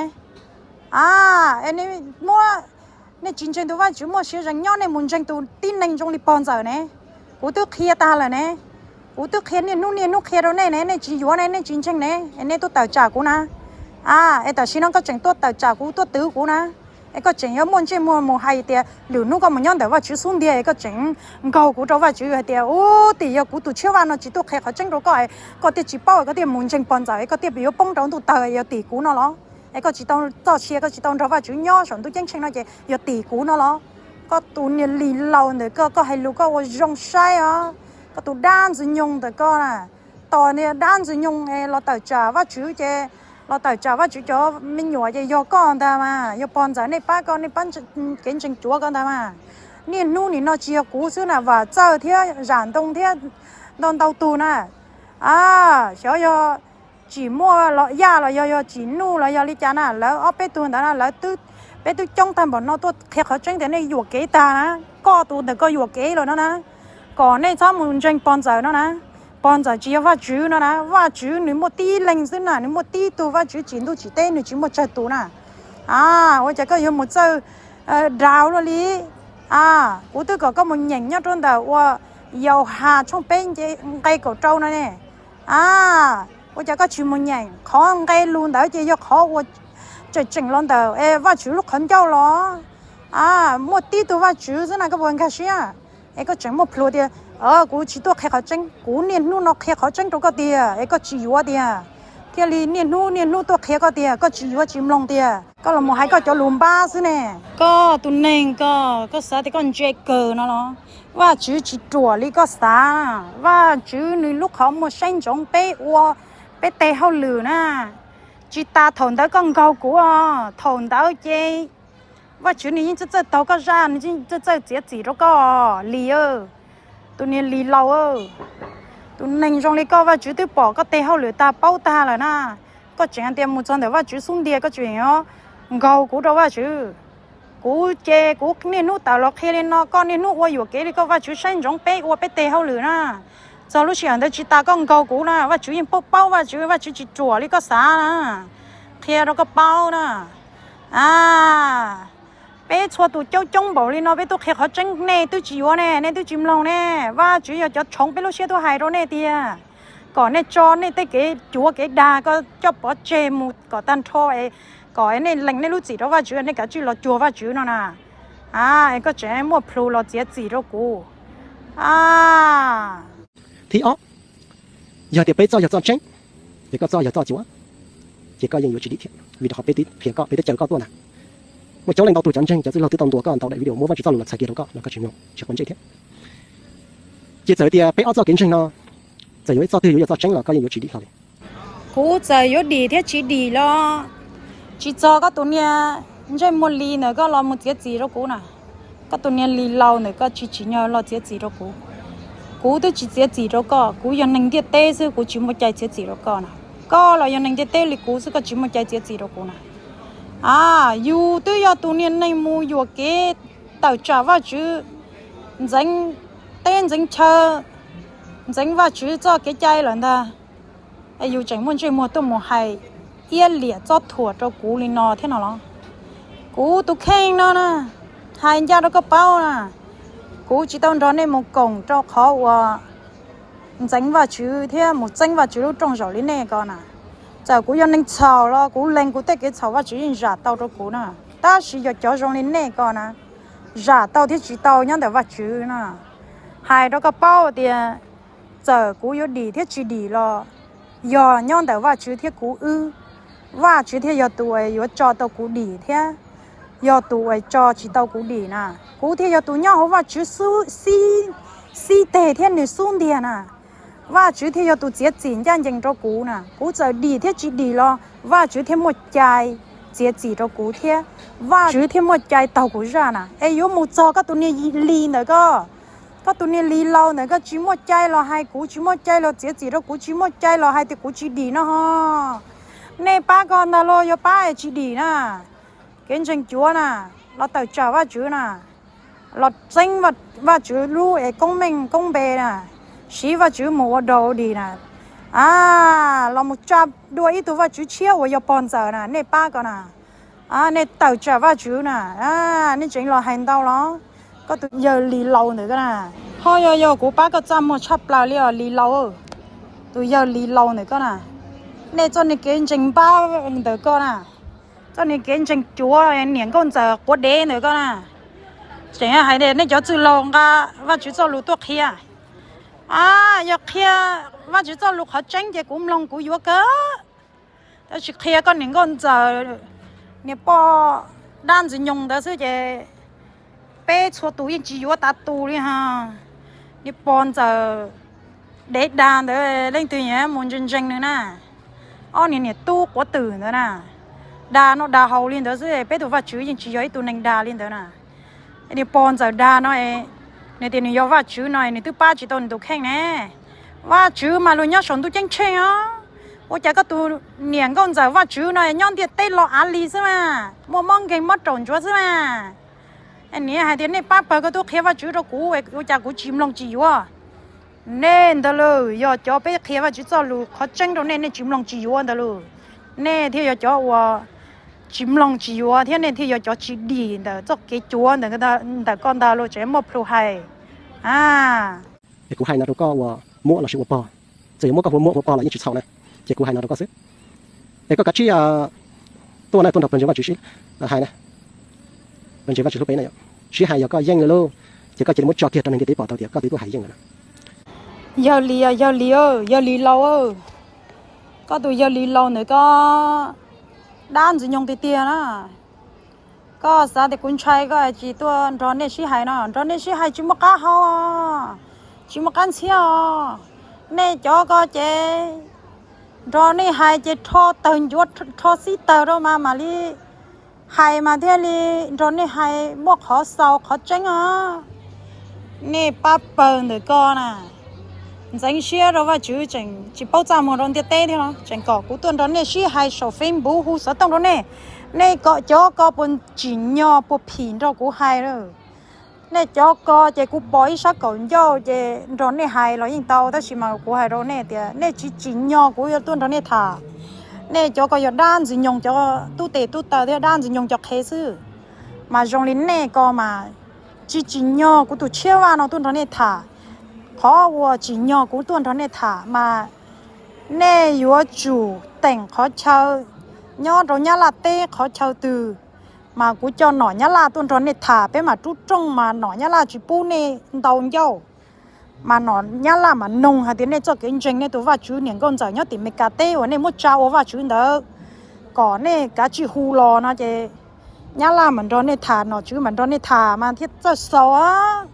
A, es nej muab, nej tsis ntseeg tus Vajtswv muaj sia zees nyob, nej mus ntseeg tus tib neeg zoo li pog ntxawm ne. Kuv twb qhia tag lawm ne. Kuv twb qhia niaj hnub niaj hnub qhia rau nej ne, nej tsis yuav ne, nej tsis ntseeg ne, es nej tuaj tawm tsam kuv na. A, es tam sim no koj tseem tuaj tawm tsam kuv, tuaj twv kuv na. Es koj tseem yuav muaj ntsej muag mus hais tias lwm hnub koj mus nyob ntawm Vajtswv xub ntiag es koj tseem nkaug kuv rau Vajtswv hais tias, ub, tim yog kuv tus tshiab vaj no tsis tuaj qhia qhov tseeb rau koj, koj thiaj tsis paub, koj thiaj mus ntseeg pog ntxawm, koj thiaj yuav poob rau ntuj tawg, yog tim kuv no los? Es koj tsis tau txoj sia, koj tsis tau nrog Vajtswv nyob saum ntuj ceeb tsheej no ces yog tim kuv no los? Koj tus niag Lis Lauj ntawm koj, koj hais lus koj ua zoo saib os. Koj tus dab ntxwg nyoog ntawm koj na, tos niag dab ntxwg nyoog los tawm tsam Vajtswv ces, los tawm tsam Vajtswv cov me nyuam ces yog koj ntag mas, yog pog ntxawm nej pab koj, nej pab kev ntseeg cuav koj ntag mas. Niaj hnub nim no tsis yog kuv xwb na, Vam Txawj thiab Zam Ntoo thiab ntau ntau tug na. A, xyov yog Tsim Muaj los Yaj los yog, yog Tsim Nuj los yog li cas na, lawv ob peb tug ntawd na, lawv twb, peb twb coob tag npaum no tuaj qhia qhov tseeb tias nej yuam kev tag na. Koj tus ntawm koj yuam kev lawm no na, kom nej txhob mus ntseeg pog ntxawm no na. Pog ntxawm tsis yog Vajtswv no na, Vajtswv nws muaj tib leeg xwb na, nws muaj tib tug Vajtswv tsim ntuj tsim teb, nws tsis muaj tsawg tus na. A, ua cas koj yuav mus txawj dav luaj li? A, kuv twb kom koj mus nyeem nyob rau ntawm ua Yauhas tshooj peb nqe kaum rau no ne. A, ua cas koj tsis mus nyeem? Qhov nqe lus ntawd ces yog qhov uas tseem tseem los ntawm Vajtswv lub qhov ncauj los. A, muaj tib tug Vajtswv xwb na, koj puas nkag siab? Es koj tseem muaj plhus tias, kuv tsis tuaj qhia qhov tseeb, kuv niaj hnub no qhia qhov tseeb rau koj tiag es koj tsis yuav tiag, thiaj li niaj hnub niaj hnub tuaj qhia koj tiag, koj tsis yuav tsis mloog tiag, koj los mus hais koj cov lus npab xwb ne. Koj tus neeg ko, koj xav tias koj ntse kawg no los? Vajtswv tsis ruam li koj xav. Vajtswv nws lub qhov muag saib ntsoov peb ua peb teg hauj lwm na. Tsis tas thaum ntawd koj nkaug kuv, thaum ntawd ces Vajtswv nws yeej txawj txawj taug koj zaj, nws yeej txawj txawj txiav txim rau koj, Lis. Tus niag Lis laus, tus neeg zoo li koj Vajtswv twb pom koj teg hauj lwm tag paub tag lawm na. Koj tseem hais tias mus txog ntawm Vajtswv xub ntiag koj tseem nkaug kuv rau Vajtswv. Kuv ces kuv niaj hnub tawm los qhia li no, koj niaj hnub ua yuam kev li koj, Vajtswv saib ntsoov peb ua peb teg hauj lwm na. Txog lub sij hawm ntawd tsis tas koj nkaug kuv na, Vajtswv yeej paub paub, Vajtswv, Vajtswv tsis ruam li koj xav na. Qhia rau koj paub na. A, peb txhua tus coob coob npaum li no peb tuaj qhia qhov tseeb nej twb tsis yuav ne, nej twb tsis mloog ne. Vajtswv yog cov tshoov peb lub siab tuaj hais rau nej tiag, kom nej tso nej tej kev cuav kev dag ko coj pov tseg mus kom tag nrho, kom nej lees nej lub txim rau Vajtswv, nej kav tsij los cuag Vajtswv no na. A, koj tseem muaj plhus los txiav txim rau kuv. A, thib ob, yog tias peb txoj yog txoj tseeb, ces koj txoj yog txoj cuav, ces koj yeej yuav tsis dim thiab, vim rau qhov peb twb qhia koj, peb twb caw koj tuaj ntag. Muaj coob leej ntau tus cov ntseeg, cov txwj laug twb tau ntuas koj ntau daim video muab Vajtswv txoj lus los txhais kiag rau koj los koj tsis mloog, tsis quav ntsej thiab. Ces txawm tias peb ob txoj kev ntseeg no, txawm yuav ib txoj twg yuav yog txoj tseeb los koj yeej yuav tsis dim hlo li. Kuv txawm yuav dim thiab tsis dim los tsis txog koj tus niag ntsej muag Lis ntawm koj los mus txiav txim rau kuv na. Koj tus niag Lis laus ntawm koj tsis tsim nyog los txiav txim rau kuv. Kuv twb tsis txiav txim rau koj, kuv yog neeg ntiaj teb xwb, kuv tsis muaj cai txiav txim rau koj na. Koj los yog neeg ntiaj teb li kuv xwb, koj tsis muaj cai txiav txim rau kuv na. A, yus twb yog tus niag neeg mus yuam kev tawm tsam Vajtswv, ntxeev teb ntxeev chaw, ntxeev Vajtswv txoj kev cai lawm ntag. Es yus tseem muaj ntsej muag tuaj mus hais iab liam txob thuam rau kuv li no thiab no los? Kuv tus kheej no na, hais ncaj rau koj paub na, kuv tsis tau nrog nej mus koom rau qhov uas ntxeev Vajtswv thiab mus txeeb Vajtswv lub rooj zaum li nej ko na. Txawm kuv yog neeg txhaum los kuv lees kuv tej kev txhaum Vajtswv yeej zam tau rau kuv na. Tab sis yog cov zoo li nej ko na, zam tau thiab tsis tau nyob ntawm Vajtswv na. Hais rau koj paub tias txawm kuv yuav dim thiab tsis dim los yog nyob ntawm Vajtswv thiab kuv wb. Vajtswv thiaj yog tus uas yuav tso tau kuv dim thiab yog tus uas tso tsis tau kuv dim na. Kuv thiaj yog tus nyob hauv Vajtswv xib teg thiab nws xub ntiag na. Vajtswv thiaj yog tus txiav txim ncaj ncees rau kuv na. Kuv txawm dim thiab tsis dim los Vajtswv thiaj muaj cai txiav txim rau kuv thiab Vajtswv thiaj muaj cai taug kuv zaj na. Es yuav mus txog koj tus niag Lis ntawm koj, koj tus niag Lis laus ntawm koj tsis muaj cai los hais kuv, tsis muaj cai los txiav txim rau kuv, tsis muaj cai los hais tias kuv tsis dim no ho. Nej pab ko ntag los yog pab es tsis dim na. Kev ntseeg cuav na, los tawm tsam Vajtswv na, los txeeb Vajtswv lub es koob meej koob npe na, siv Vajtswv mus ua dog ua dig na. A, los mus tsa dua ib tug Vajtswv tshiab uas yog pog ntxawm na, nej pab ko na. Nej tawm tsam Vajtswv na, nej tseem los hais ntau los? Koj tus yawg Lis laus ntawm koj na, ho yog yog kuv pab koj txaj muag tshaj plaws li os Lis laus. Tus yawg Lis laus ntawm koj na, nej txoj niag kev ntseeg npab ntawm koj na, txoj niag kev ntseeg cuav niam nkauj ntxawm quav dev ntawm koj na, tseem hais tias nej cov txwj laug nqa Vajtswv txoj lus tuaj qhia. A, yog qhia Vajtswv txoj lus qhov tseeb ces kuv mloog kuv yuav kawg. Tab sis qhia koj niam nkauj ntxawm, niam pog dab ntxwg nyoog ntawd xwb ces peb txhua tus yeej tsis yuav tav tus li ha. Niag pog ntxawm dev dag ntawd leej twg mus ntse ntseeg nws na. Ob niag niam tub quav twm ntawd na, dag noj dag haus li ntawd xwb, peb tus Vajtswv yeej tsis yog ib tug neeg dag li ntawd na. Niag pog ntxawm dag no, nws tias nws yog Vajtswv no nws twb pab tsis tau nws tus kheej ne. Vajtswv mas luag nyob saum ntuj ceeb tsheej os. Ua cas koj tus niam nkauj ntxawm Vajtswv no nyob ntiaj teb los av lis xwb mas, muaj mob nkeeg mob raum ntsuav xwb mas. Niam hais tias nej pab pawg koj tub qhia Vajtswv rau kuv, ua cas kuv tsis mloog tsis yuav? Nej ntawd lawm yog cov peb qhia Vajtswv txoj lus qhov tseeb rau nej, nej tsis mloog tsis yuav ntawd lawm. Nej thiaj yog cov uas tsis mloog tsis yuav thiab nej thiaj yog cov tsis dim ntawm txoj kev cuav ntawm koj ntag los tseem muaj plhus hais. A, es kuv hais no rau koj uas muab los sis ua pog, txawm yuav muab koj hu muab ua pog los yeej tsis txhaum na. Ces kuv hais no rau koj xwb. Es koj kav tsij tuaj na, tuaj nrog pawg ntseeg Vajtswv sib hais na, pawg ntseeg Vajtswv hlub peb na yom, sib hais yog koj yeej lawm lauj, ces koj cia li muab tso kiag rau neeg ntiaj teb pom tau tias koj twb tuaj hais yeej lawm na. Yawg Lis, yawg Lis, yawg Lis laus, koj tus yawg Lis laus ntawd koj dab ntxwg nyoog tiag tiag na. Koj xav tias kuv ntshai koj tsis tuaj nrog nej sib hais no, nrog nej sib hais tsis muaj qab hau, tsis muaj qab ntxhiab os. Nej cov ko ces nrog nej hais ces rho tawg ncuav rho xib tawg rau mas mam li hais mas thiaj li nrog nej hais muaj qhov xaus qhov tseeb os. Nej pab pawg ntawm ko na, ntxeev siab rau Vajtswv tseem tsis paub txaj muag rau ntiaj teb thiab los tseem kom kuv tuaj nrog nej sib hais saum Facebook hu xov tooj rau nej. Nej kom cov ko puas tsim nyog puas phim nrog kuv hais lawm? Nej cov ko ces kuv pom ib sab kaum ncauj ces nrog nej hais los yeej tau, tab sis mas kuv hais rau nej tias nej tsis tsim nyog kuv yuav tuaj nrog nej tham. Nej cov ko yog dab ntxwg nyoog cov tub tes tub taw thiab dab ntxwg nyoog cov qhev xwb. Mas zoo li nej ko mas tsis tsim nyog kuv tus tshiab vaj no tuaj nrog nej tham. Qhov uas tsim nyog kuv tuaj nrog nej tham mas nej yuav tsum teem qhov chaw nyob rau Nyab Laj teb qhov chaw twg, mas kuv coj nom Nyab Laj tuaj nrog nej tham, peb mam rub rooj mas nom Nyab Laj tsis pub nej ntaus ncauj. Mas nom Nyab Laj mas noog hais tias nej txoj kev ntseeg nej tus vaj tswv niam nkauj ntxawm nyob tim Meskas teb uas nej muab tsa ua vaj tswv ntawd, kom nej kav tsij hu los no ces Nyab Laj mam nrog nej tham, nom tswv mam nrog nej tham mas thiaj txawj xaus.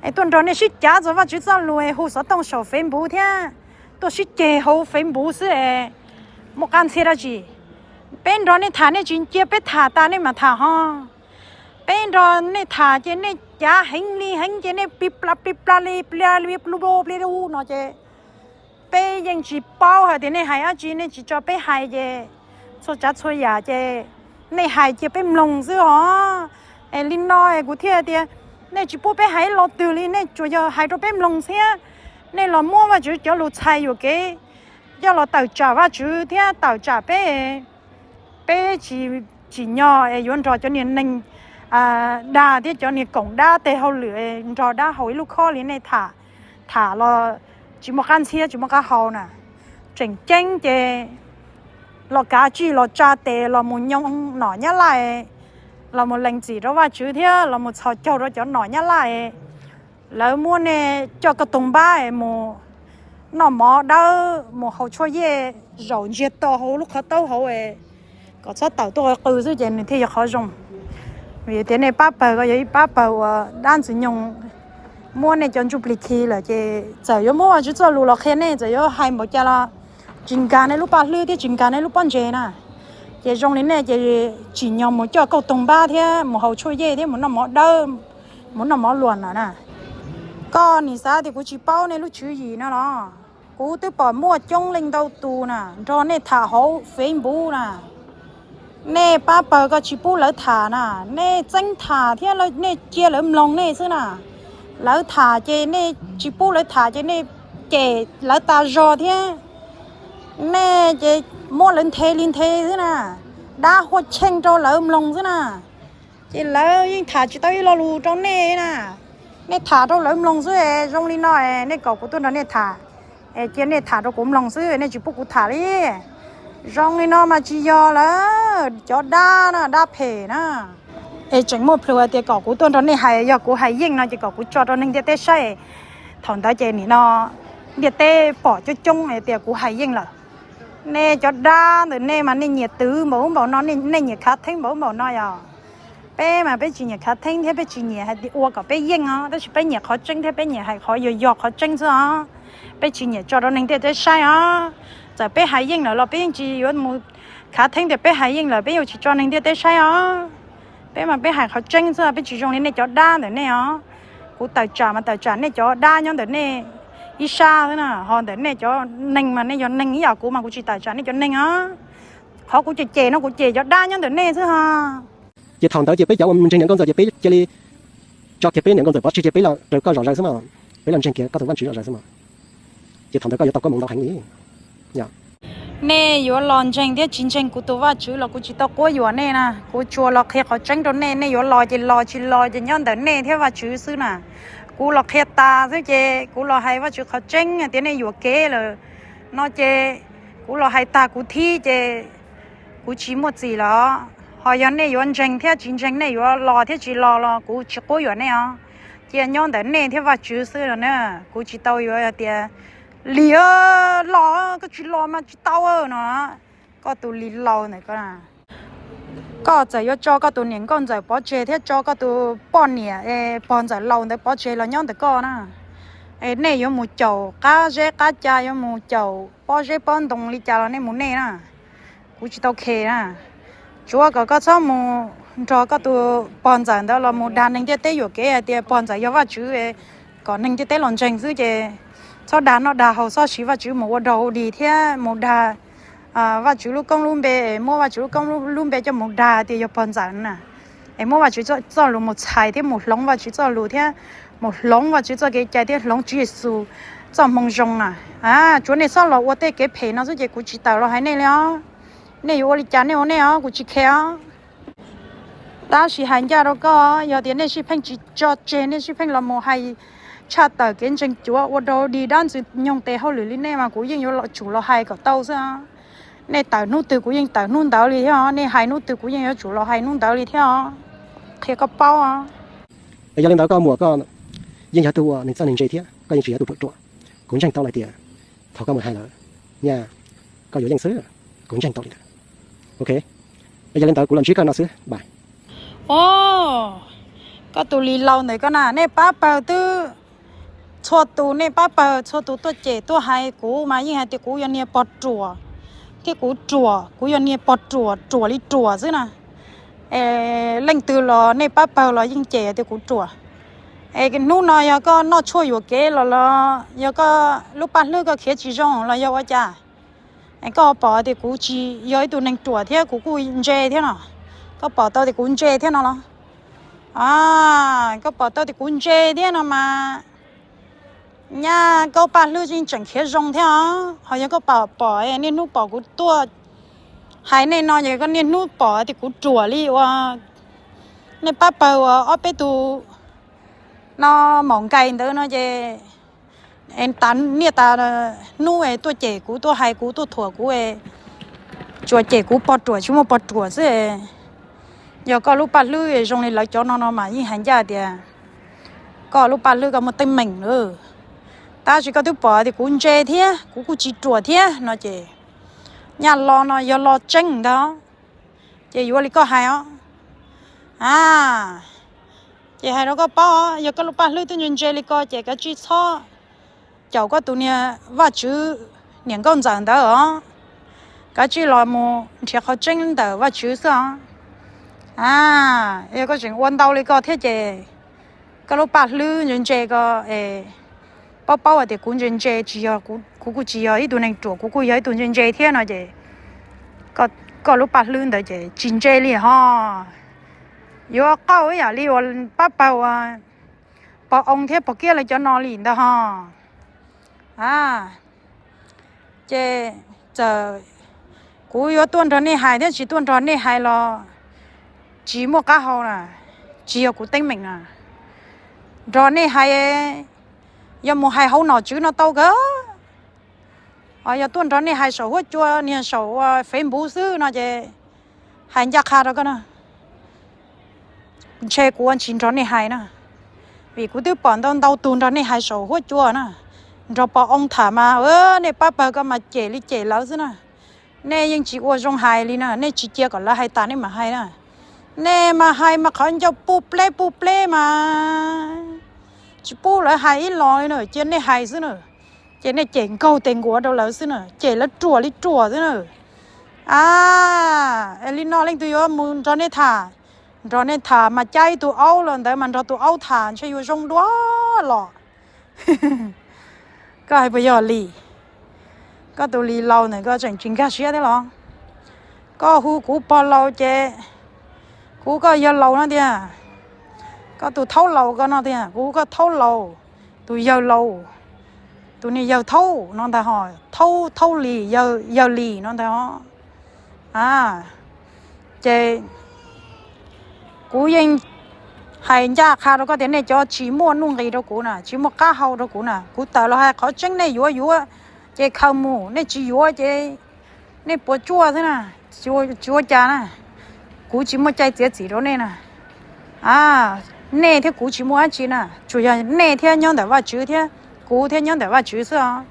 Es tuaj nrog nej sib cav txog vaj tswv txoj lus es hu xov tooj saum Facebook thiab tuaj sib ceg hauv Facebook xwb es muaj qab ntxhiab dab tsi? Peb nrog nej tham nej tsis cia peb tham tas nej mam tham ho. Peb nrog nej tham ces nej cav heev li heev ces nej pli pla pli pla li plia li plu plu pli lu no ces peb yeej tsis paub hais tias nej hais dab tsi, nej tsis tso peb hais ces txhua tsav txhua yam ces nej hais cia peb mloog xwb os. Es li no es kuv thiaj tias nej tsis pub peb hais ib lo twg li, nej tsuas yog hais rau peb mloog thiab. Nej los muab Vajtswv cov lus txhais yuam kev coj los tawm tsam Vajtswv thiab tawm tsam peb. Peb tsis tsim nyog es yuav nrog cov niag neeg dag thiab cov niag koom dab tej hauj lwm nrog dab haus ib lub khob li nej tham, tham los tsis muaj qab ntxhiab tsis muaj qab hau na. Tseem ceeb ces los kav tsij los tsa tes los mus nyob nom Nyab Laj, los mus lees txim rau Vajtswv thiab los mus txhos caug rau cov nom Nyab Laj. Lawv muab nej coj kauj toog npab es mus noj mov dawb, mus haus tshuaj yej, zaum ntsiag to hauv lub qhov taub hauv es kom txhob tawm tuaj qw xwb ces nws thiaj yog qhov zoo. Vim tias nej pab pawg ko yog ib pab pawg uas dab ntxwg nyoog muab nej cov ntsuj plig khi lawm ces txawm yuav muab Vajtswv txoj lus los qhia nej, txawm yuav hais npaum cas los tsis nkag nej lub paj hlwb thiab tsis nkag nej lub pob ntseg na. Ces zoo li nej ces tsim nyog mus coj kauj toog npab thiab mus haus tshuaj yej thiab mus noj mov dawb, mus noj mov luas lawm na. Koj nim xav tias kuv tsis paub nej lub tswv yim no los? Kuv twb pom muaj coob leej ntau tus na nrog nej tham hauv Facebook na. Nej pab pawg ko tsis pub lawv tham na, nej txeeb tham thiab nej cia lawv mloog nej xwb na. Lawv tham ces nej tsis pub lawv tham ces nej cem lawv tas zog thiab. Nej ces muab lawv nthe li nthe xwb na, dab huaj cheej rau lawv mloog xwb na. Ces lawv yeej tham tsis tau ib lo lus rau nej na. Nej tham rau lawv mloog xwb es zoo li no es nej kom kuv tuaj nrog nej tham, es cia nej tham rau kuv mloog xwb, nej tsis pub kuv tham li. Zoo li no mas tsis yog lawm, cov dab na, dab phem na. Es tseem muaj plhus hais tias kom kuv tuaj nrog nej hais, yog kuv hais yeej no ces kom kuv tso rau neeg ntiaj teb saib. Thaum ntawd ces nim no ntiaj teb pom coob coob hais tias kuv hais yeej lawm. Nej cov dab ntawm nej mas nej nyiam twv npaum ub npaum no, nej nyiam khav theeb npaum ub npaum no yog. Peb mas peb tsis nyiam khav theeb thiab peb tsis nyiam hais tias ua kom peb yeej os, tab sis peb nyiam qhov tseeb thiab peb nyiam hais qhov yog yog qhov tseeb xwb os. Peb tsis nyiam tso rau neeg ntiaj teb saib os. Txawm peb hais yeej lawm los peb yeej tsis yuav mus khav theeb tias peb hais yeej lawm peb yuav tsis tso neeg ntiaj teb saib os. Peb mas peb hais qhov tseeb xwb, peb tsis zoo li nej cov dab ntawm nej os. Kuv tawm tsam mas tawm tsam nej cov dab nyob ntawm nej ib sab xwb na, ho ntawm nej cov neeg mas nej yog neeg ib yam kuv mas kuv tsis tawm tsam nej cov neeg os. Qhov kuv cem cem no kuv cem cov dab nyob ntawm nej xwb ho. Ces thaum ntawd ces peb cov uas ntseeg niam nkauj ntxawm ces peb cia li tso kiag peb niam nkauj ntxawm pov tseg ces peb los raws koj zom zaws xwb mas, peb los ntseeg kiag koj tus Vajtswv zom zaws xwb mas. Ces thaum ntawd koj yuav tau koob hmoov ntau heev li. Nej yuav los ntseeg thiab tsis ntseeg kuv tus Vajtswv los kuv tsis tau quab yuam nej na. Kuv tsuas los qhia qhov tseeb rau nej, nej yuav los ces los, tsis los ces nyob ntawm nej thiab Vajtswv xwb na. Kuv los qhia tas xwb ces kuv los hais Vajtswv qhov tseeb tias nej yuam kev lawm no ces kuv los hais tag kuv thib ces kuv tsis muaj txim los. Ho yog nej yuav ntseeg thiab tsis ntseeg, nej yuav los thiab tsis los los kuv tsis quab yuam nej os. Cia nyob ntawm nej thiab Vajtswv xwb no na. Kuv tsis tau yuav tias, Lis, los, koj tsis los mas tsis tau no. Koj tus Lis laus ntawm koj, koj txawm yuav tso koj tus niam nkauj ntxawm pov tseg thiab tso koj tus poj niam pog ntxawm laus ntawd pov tseg los nyob ntawm koj na. Es nej yuav mus caum qab zeb qab ca, yuav mus caum pob zeb pob ntoo li cas los nej mus nej na. Kuv tsis tau khe na. Tsuav kom koj txhob mus nrog koj tus pog ntxawm ntawd los mus dag neeg ntiaj teb yuam kev hais tias pog ntxawm yog Vajtswv, kom neeg ntiaj teb los ntseeg xwb ces txhob dag noj dag haus, txhob siv Vajtswv mus ua dog ua dig thiab mus dag Vajtswv lub koob lub npe, muab Vajtswv lub koob lub npe coj mus dag tias yog pog ntxawm na. Es muab Vajtswv txoj lus mus txhais thiab mus hloov Vajtswv txoj lus thiab mus hloov Vajtswv txoj kev cai thiab hloov Tswv Yexus txoj hmoo zoo na. Tsuav nej txhob los ua tej kev phem no xwb ces kuv tsis tawm los hais nej li os. Nej yuav ua li cas nej ua nej os, kuv tsis khe os. Tab sis hais ncaj rau koj, yog tias nej sib pheej tsis tso tseg, nej sib pheej los mus hais tshaj tawm kev ntseeg cuav ua dog dig dab ntxwg nyoog tes hauj lwm li nej mas kuv yeej yuav tsum los hais kom tau xwb. Nej tawm hnub twg kuv yeej tawm hnub ntawd li thiab os, nej hais hnub twg kuv yeej yuav tsum los hais hnub ntawd li thiab os. Qhia koj paub os. Yog li ntawd koj muam koj yeej yog tus uas neeg txawj neeg ntse thiab koj yeej tsis yog tus ruam ruam. Kuv ntseeg tau lawm tias thaum koj mus hais lawm, nyaj koj yuav yeej xwb, kuv ntseeg tau li ntawd. Ok, yog li ntawd kuv los ntsib koj no xwb, bye. Os, koj tus Lis laus ntawm koj na, nej pab pawg twb, txhua tus nej pab pawg txhua tus tuaj cem tuaj hais kuv mas yeej hais tias kuv yog niag pog ruam, thiab kuv ruam, kuv yog niag pog ruam, ruam li ruam xwb na. Es leej twg los nej pab pawg los yeej cem tias kuv ruam. Es hnub no yog koj noj tshuaj yuam kev los los yog koj lub paj hlwb koj khiav tsis zoo los yog ua cas? Es koj pom tias kuv tsis yog ib tug neeg ruam thiab kuv kuj ntse thiab no. Koj pom tau tias kuv ntse thiab no los? Koj pom tau tias kuv ntse thiab no mas nyaj koj paj hlwb yeej tseem khiav zoo thiab os. Ho yog koj pom, pom niaj hnub pom kuv tuaj hais nej no ces koj niaj hnub pom tias kuv ruam li uas nej pab pawg uas ob peb tug no maum nkais ntawd no ces tas niaj tas hnub es tuaj cem kuv, tuaj hais kuv, tuaj thuam kuv, tsuas cem kuv pog ruam tsis muaj pog ruam xwb. Yog koj lub paj hlwb zoo li lawv cov no no mas yeej hais ncaj tias koj lub paj hlwb koj muaj teeb meem lawm. Tab sis koj twb pom tias kuv ntse thiab kuv kuj tsis ruam thiab no ces nyaj los no yog los tseeb ntag, ces yuav li koj hais os. A, ces hais rau koj paub, yog koj lub paj hlwb twb ntse ntse li ko ces kav tsij txhob caum koj tus niag Vajtswv niam nkauj ntxawm ntawd os. Kav tsij los mus nrhiav qhov tseeb ntawm Vajtswv xwb os. A, yog koj tseem ua ntau li ko thiab ces koj lub paj hlwb ntse ntse ko, paub paub hais tias kuv ntse ntse, tsis yog, kuv kuj tsis yog ib tug neeg ruam, kuv kuj yog ib tug ntse ntse thiab no ces koj lub paj hlwb ntawd ces tsis ntse li ho. Yuav qauj ib yam li uas pab pawg uas pog oo thiab pog kiab lawv cov no li ntawd ho. A, ces txawm kuv yuav tuaj nrog nej hais thiab tsis tuaj nrog nej hais los tsis muaj qab hau na, tsis yog kuv teeb meem na. Nrog nej hais, yog mus hais hauv nom tswv no tau kawg. Yog tuaj nrog nej hais saum huab cua niag saum Facebook xwb no ces hais ncaj qha rau koj na, ntshe kuv tsis nrog nej hais na, vim kuv twb pom ntau ntau tus nrog nej hais saum huab cua na, nrog pog oo tham mas nej pab pawg ko mas cem li cem lawv xwb na. Nej yeej tsis ua zoo hais li na, nej tsis cia kom lawv hais tas nej mam hais na. Nej mas hais mas qhov ncauj puj pleb puj pleb mas tsis pub lawv hais ib los li na, cia nej hais xwb na. Ces nej cem nkaug tes nkuav rau lawv xwb na, cem lawv ruam li ruam xwb na. A, es li no leej twg yuav mus nrog nej tham? Nrog nej tham mas cab ib tug aub los ntawd mas nrog tus aub tham ntshe yuav zoo dua los. Koj hais puas yog li? Koj tus Lis laus ntawm koj tseem tsis nkag siab thiab los? Koj hu kuv pog laus ces kuv koj yawg laus no tiag. Koj tus thaub laus ko no tiag, kuv hu koj thaub laus, tus yawg laus, tus niag yawg Thaub no ntag ho, Thaub, Thaub Lis, yawg, yawg Lis no ntag ho. A, ces kuv yeej hais ncaj qha rau koj tias nej cov tsis muaj nuj nqis rau kuv na, tsis muaj qab hau rau kuv na, kuv tawm los hais qhov tseeb, nej yuav yuav ces khaws mus, nej tsis yuav ces nej puas tsuaj xwb na, tsis ua cas na. Kuv tsis muaj cai txiav txim rau nej na. A, nej thiab kuv tsis muaj dab tsi na, tsuas yog nej thiab nyob ntawm Vajtswv thiab kuv thiab nyob ntawm Vajtswv xwb os.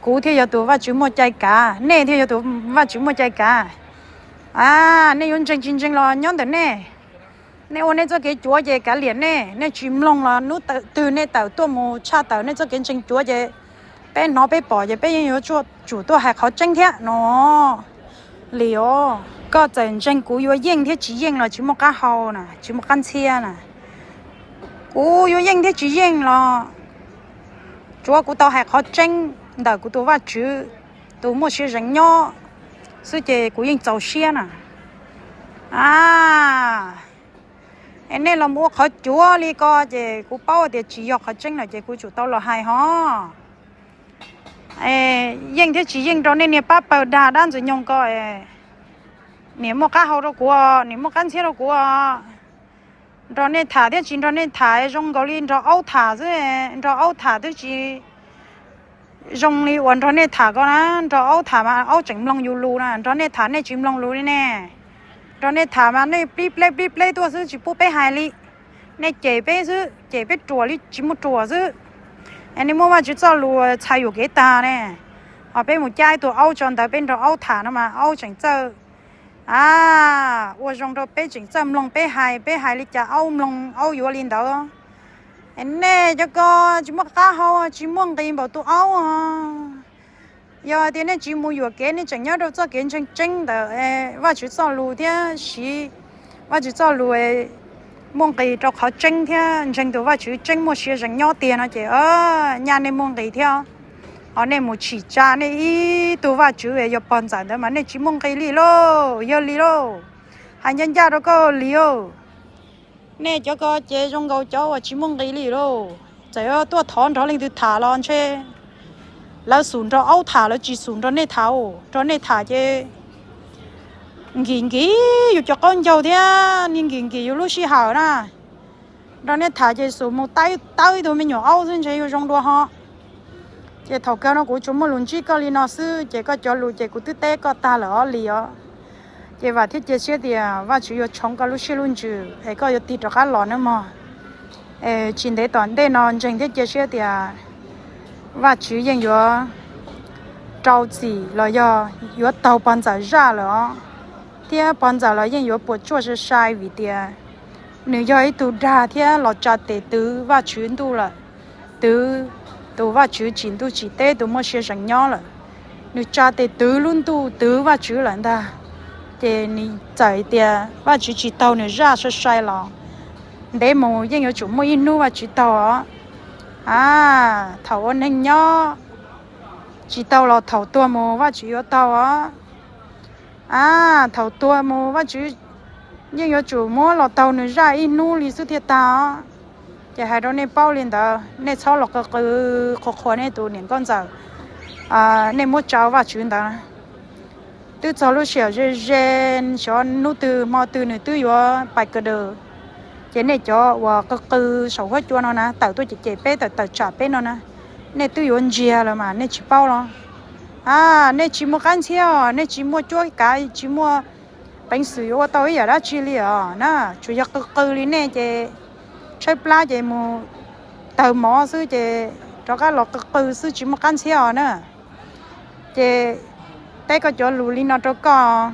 Kuv thiaj yog tus Vajtswv muaj cai kav, nej thiaj yog tus Vajtswv muaj cai kav. A, nej yuav ntseeg tsis ntseeg los nyob ntawm nej. Nej ua nej txoj kev cuav ces kav liam nej, nej tsis mloog los hnub twg nej tawm tuaj mus tshaj tawm nej txoj kev ntseeg cuav ces peb hnov peb pom ces peb yeej yuav tsum tuaj hais qhov tseeb thiab no. Lis os, koj txawm ntseeg kuv yuav yeej thiab tsis yeej los tsis muaj qab hau na, tsis muaj qab ntxhiab na. Kuv yuav yeej thiab tsis yeej los tsuav kuv tau hais qhov tseeb ntawm kuv tus Vajtswv, tus muaj sia zees nyob xwb ces kuv yeej txaus siab na. A, es nej los ua qhov cuav li ko ces kuv paub tias tsis yog qhov tseeb lawm ces kuv tsum tau los hais ho. Yeej thiab tsis yeej rau nej niag pab pawg dag dab ntxwg nyoog ko, niam muaj qab hau rau kuv, niam muaj qab ntxhiab rau kuv. Nrog nej tham thiab tsis nrog nej tham zoo nkaus li nrog aub tham xwb, nrog aub tham twb tsis zoo li uas nrog nej tham ko na. Nrog aub tham mas aub tseem mloog yus lus na, nrog nej tham nej tsis mloog lus li ne. Nrog nej tham mas nej plib pleb plib pleb tuaj xwb tsis pub peb hais li. Nej cem peb xwb, cem peb ruam li tsis muaj ruam xwb. Nej muab Vajtswv txoj lus txhais yuam kev tag ne. Ho peb mus cab ib tug aub tso ntawd peb nrog aub tham no mas aub tseem txawj, a, ua zoo rau peb, tseem txawj mloog peb hais, peb hais li cas aub mloog aub yuav li ntawd. Nej cov ko tsis muaj qab hau, tsis muaj nqis npaum tus aub. Yog hais tias nej tsis mus yuam kev, nej tseem nyob rau txoj kev ntseeg tseeb ntawm Vajtswv txoj lus thiab siv Vajtswv txoj lus muaj nqis rau qhov tseeb thiab ntseeg tus Vajtswv tseeb muaj sia zees nyob tiag no ces nyaj nej muaj nqis thiab. Ho nej mus tsim tsa nej ib tug vaj tswv yog pog ntxawm ntawd mas nej tsis muaj nqis li lauj, yawg Lis lauj. Hais ncaj ncaj rau koj Lis, nej cov ko ces zoo nkaus cov uas tsis muaj nqis li lauj. Txawm tuaj thov nrog leej twg tham los ntshe lawv xum nrog aub tham, lawv tsis xum nrog nej tham. Nrog nej tham ces nkim nkim yus cov qaub ncaug thiab nkim nkim yus lub sij hawm na. Nrog nej tham ces xum mus tawb ib tug me nyuam aub xwb ntshe yuav zoo dua ho. Ces thaum kawg no kuv tsuas muaj lus ntsib koj li no xwb ces koj cov lus ces kuv twb teb koj tag lawm os Lis os. Ces vam thiab cia siab tias Vajtswv yuav tshoov koj lub siab lub ntsws es koj yuav tig rov qab los nawb mog. Tsis ntev tom ntej no ntseeg thiab cia siab tias Vajtswv yeej yuav rau txim los yog yuav taug pog ntxawm zaj lawm os. Thiab pog ntxawm los yeej yuav puas tsuaj sai sai vim tias nws yog ib tug dag thiab los tsa tes twv Vajtswv ntuj lawm, twv tus Vajtswv tsim ntuj tsim teb tus muaj sia zees nyob lawm. Nws tsa tes twv lub ntuj twv Vajtswv lawm ntag. Ces nws txawm tias Vajtswv tsis taug nws zaj sai sai los ntev mus yeej yuav tsum muaj ib hnub Vajtswv taug os. A, thaum ua neeg nyob tsis taug los thaum tuag mus Vajtswv yuav taug os. A, thaum tuag mus Vajtswv yeej yuav tsum muab los taug nws zaj ib hnub li xwb thiaj tag os. Ces hais rau nej paub li ntawd, nej txhob los qw qw qhuas qhuas nej tus niam nkauj ntxawm nej muab tsa Vajtswv ntawd. Twb txog lub sij hawm ze ze, xyov hnub twg hmo twg nws twb yuav pais kaw daws. Ces nej cov uas qw qw saum huab cua no na, tawm tuaj cem cem peb, tawm tawm tsam peb no na, nej twb yuav ntsiag lawm mas nej tsis paub los? A, nej tsis muaj qab ntxhiab os, nej tsis muaj cuab kav, tsis muaj peev xwm yuav ua tau ib yam dab tsi li os na. Tsuas yog qw qw li nej ces tshaib plab ces mus tawg mov xwb ces rov qab los qw qw xwb tsis muaj qab ntxhiab os na. Ces teb koj cov lus li no rau koj,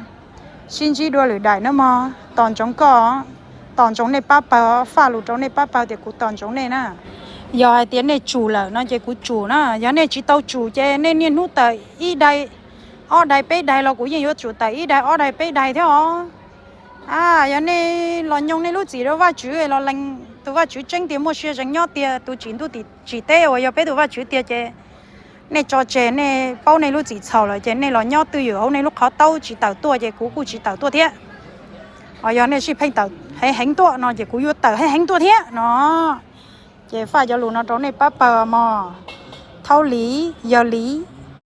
sib ntsib dua lwm daim na mog. Tos ntsoov koj, tos ntsoov nej pab pawg, faj lus rau nej pab pawg tias kuv tos ntsoov nej na. Yog hais tias nej tsum lawm no ces kuv tsum na, yog nej tsis tau tsum ces nej niaj hnub tawm ib daim, ob daim peb daim los kuv yeej yuav tsum tawm ib daim ob daim peb daim thiab os. A, yog nej los nyoog nej lub txim rau Vajtswv los lees tus Vajtswv tseeb tiag muaj sia zees nyob tiag, tus tsim ntuj tsim teb uas yog peb tus Vajtswv tiag ces nej tso tseg, nej paub nej lub txim txhaum lawm ces nej los nyob twj ywm hauv nej lub qhov taub tsis tawm tuaj ces kuv kuj tsis tawm tuaj thiab. Ho yog nej sib pheej tawm heev heev tuaj no ces kuv yuav tawm heev heev tuaj thiab no. Ces faj cov lus no rau nej pab pawg mog. Thaum li, yog li.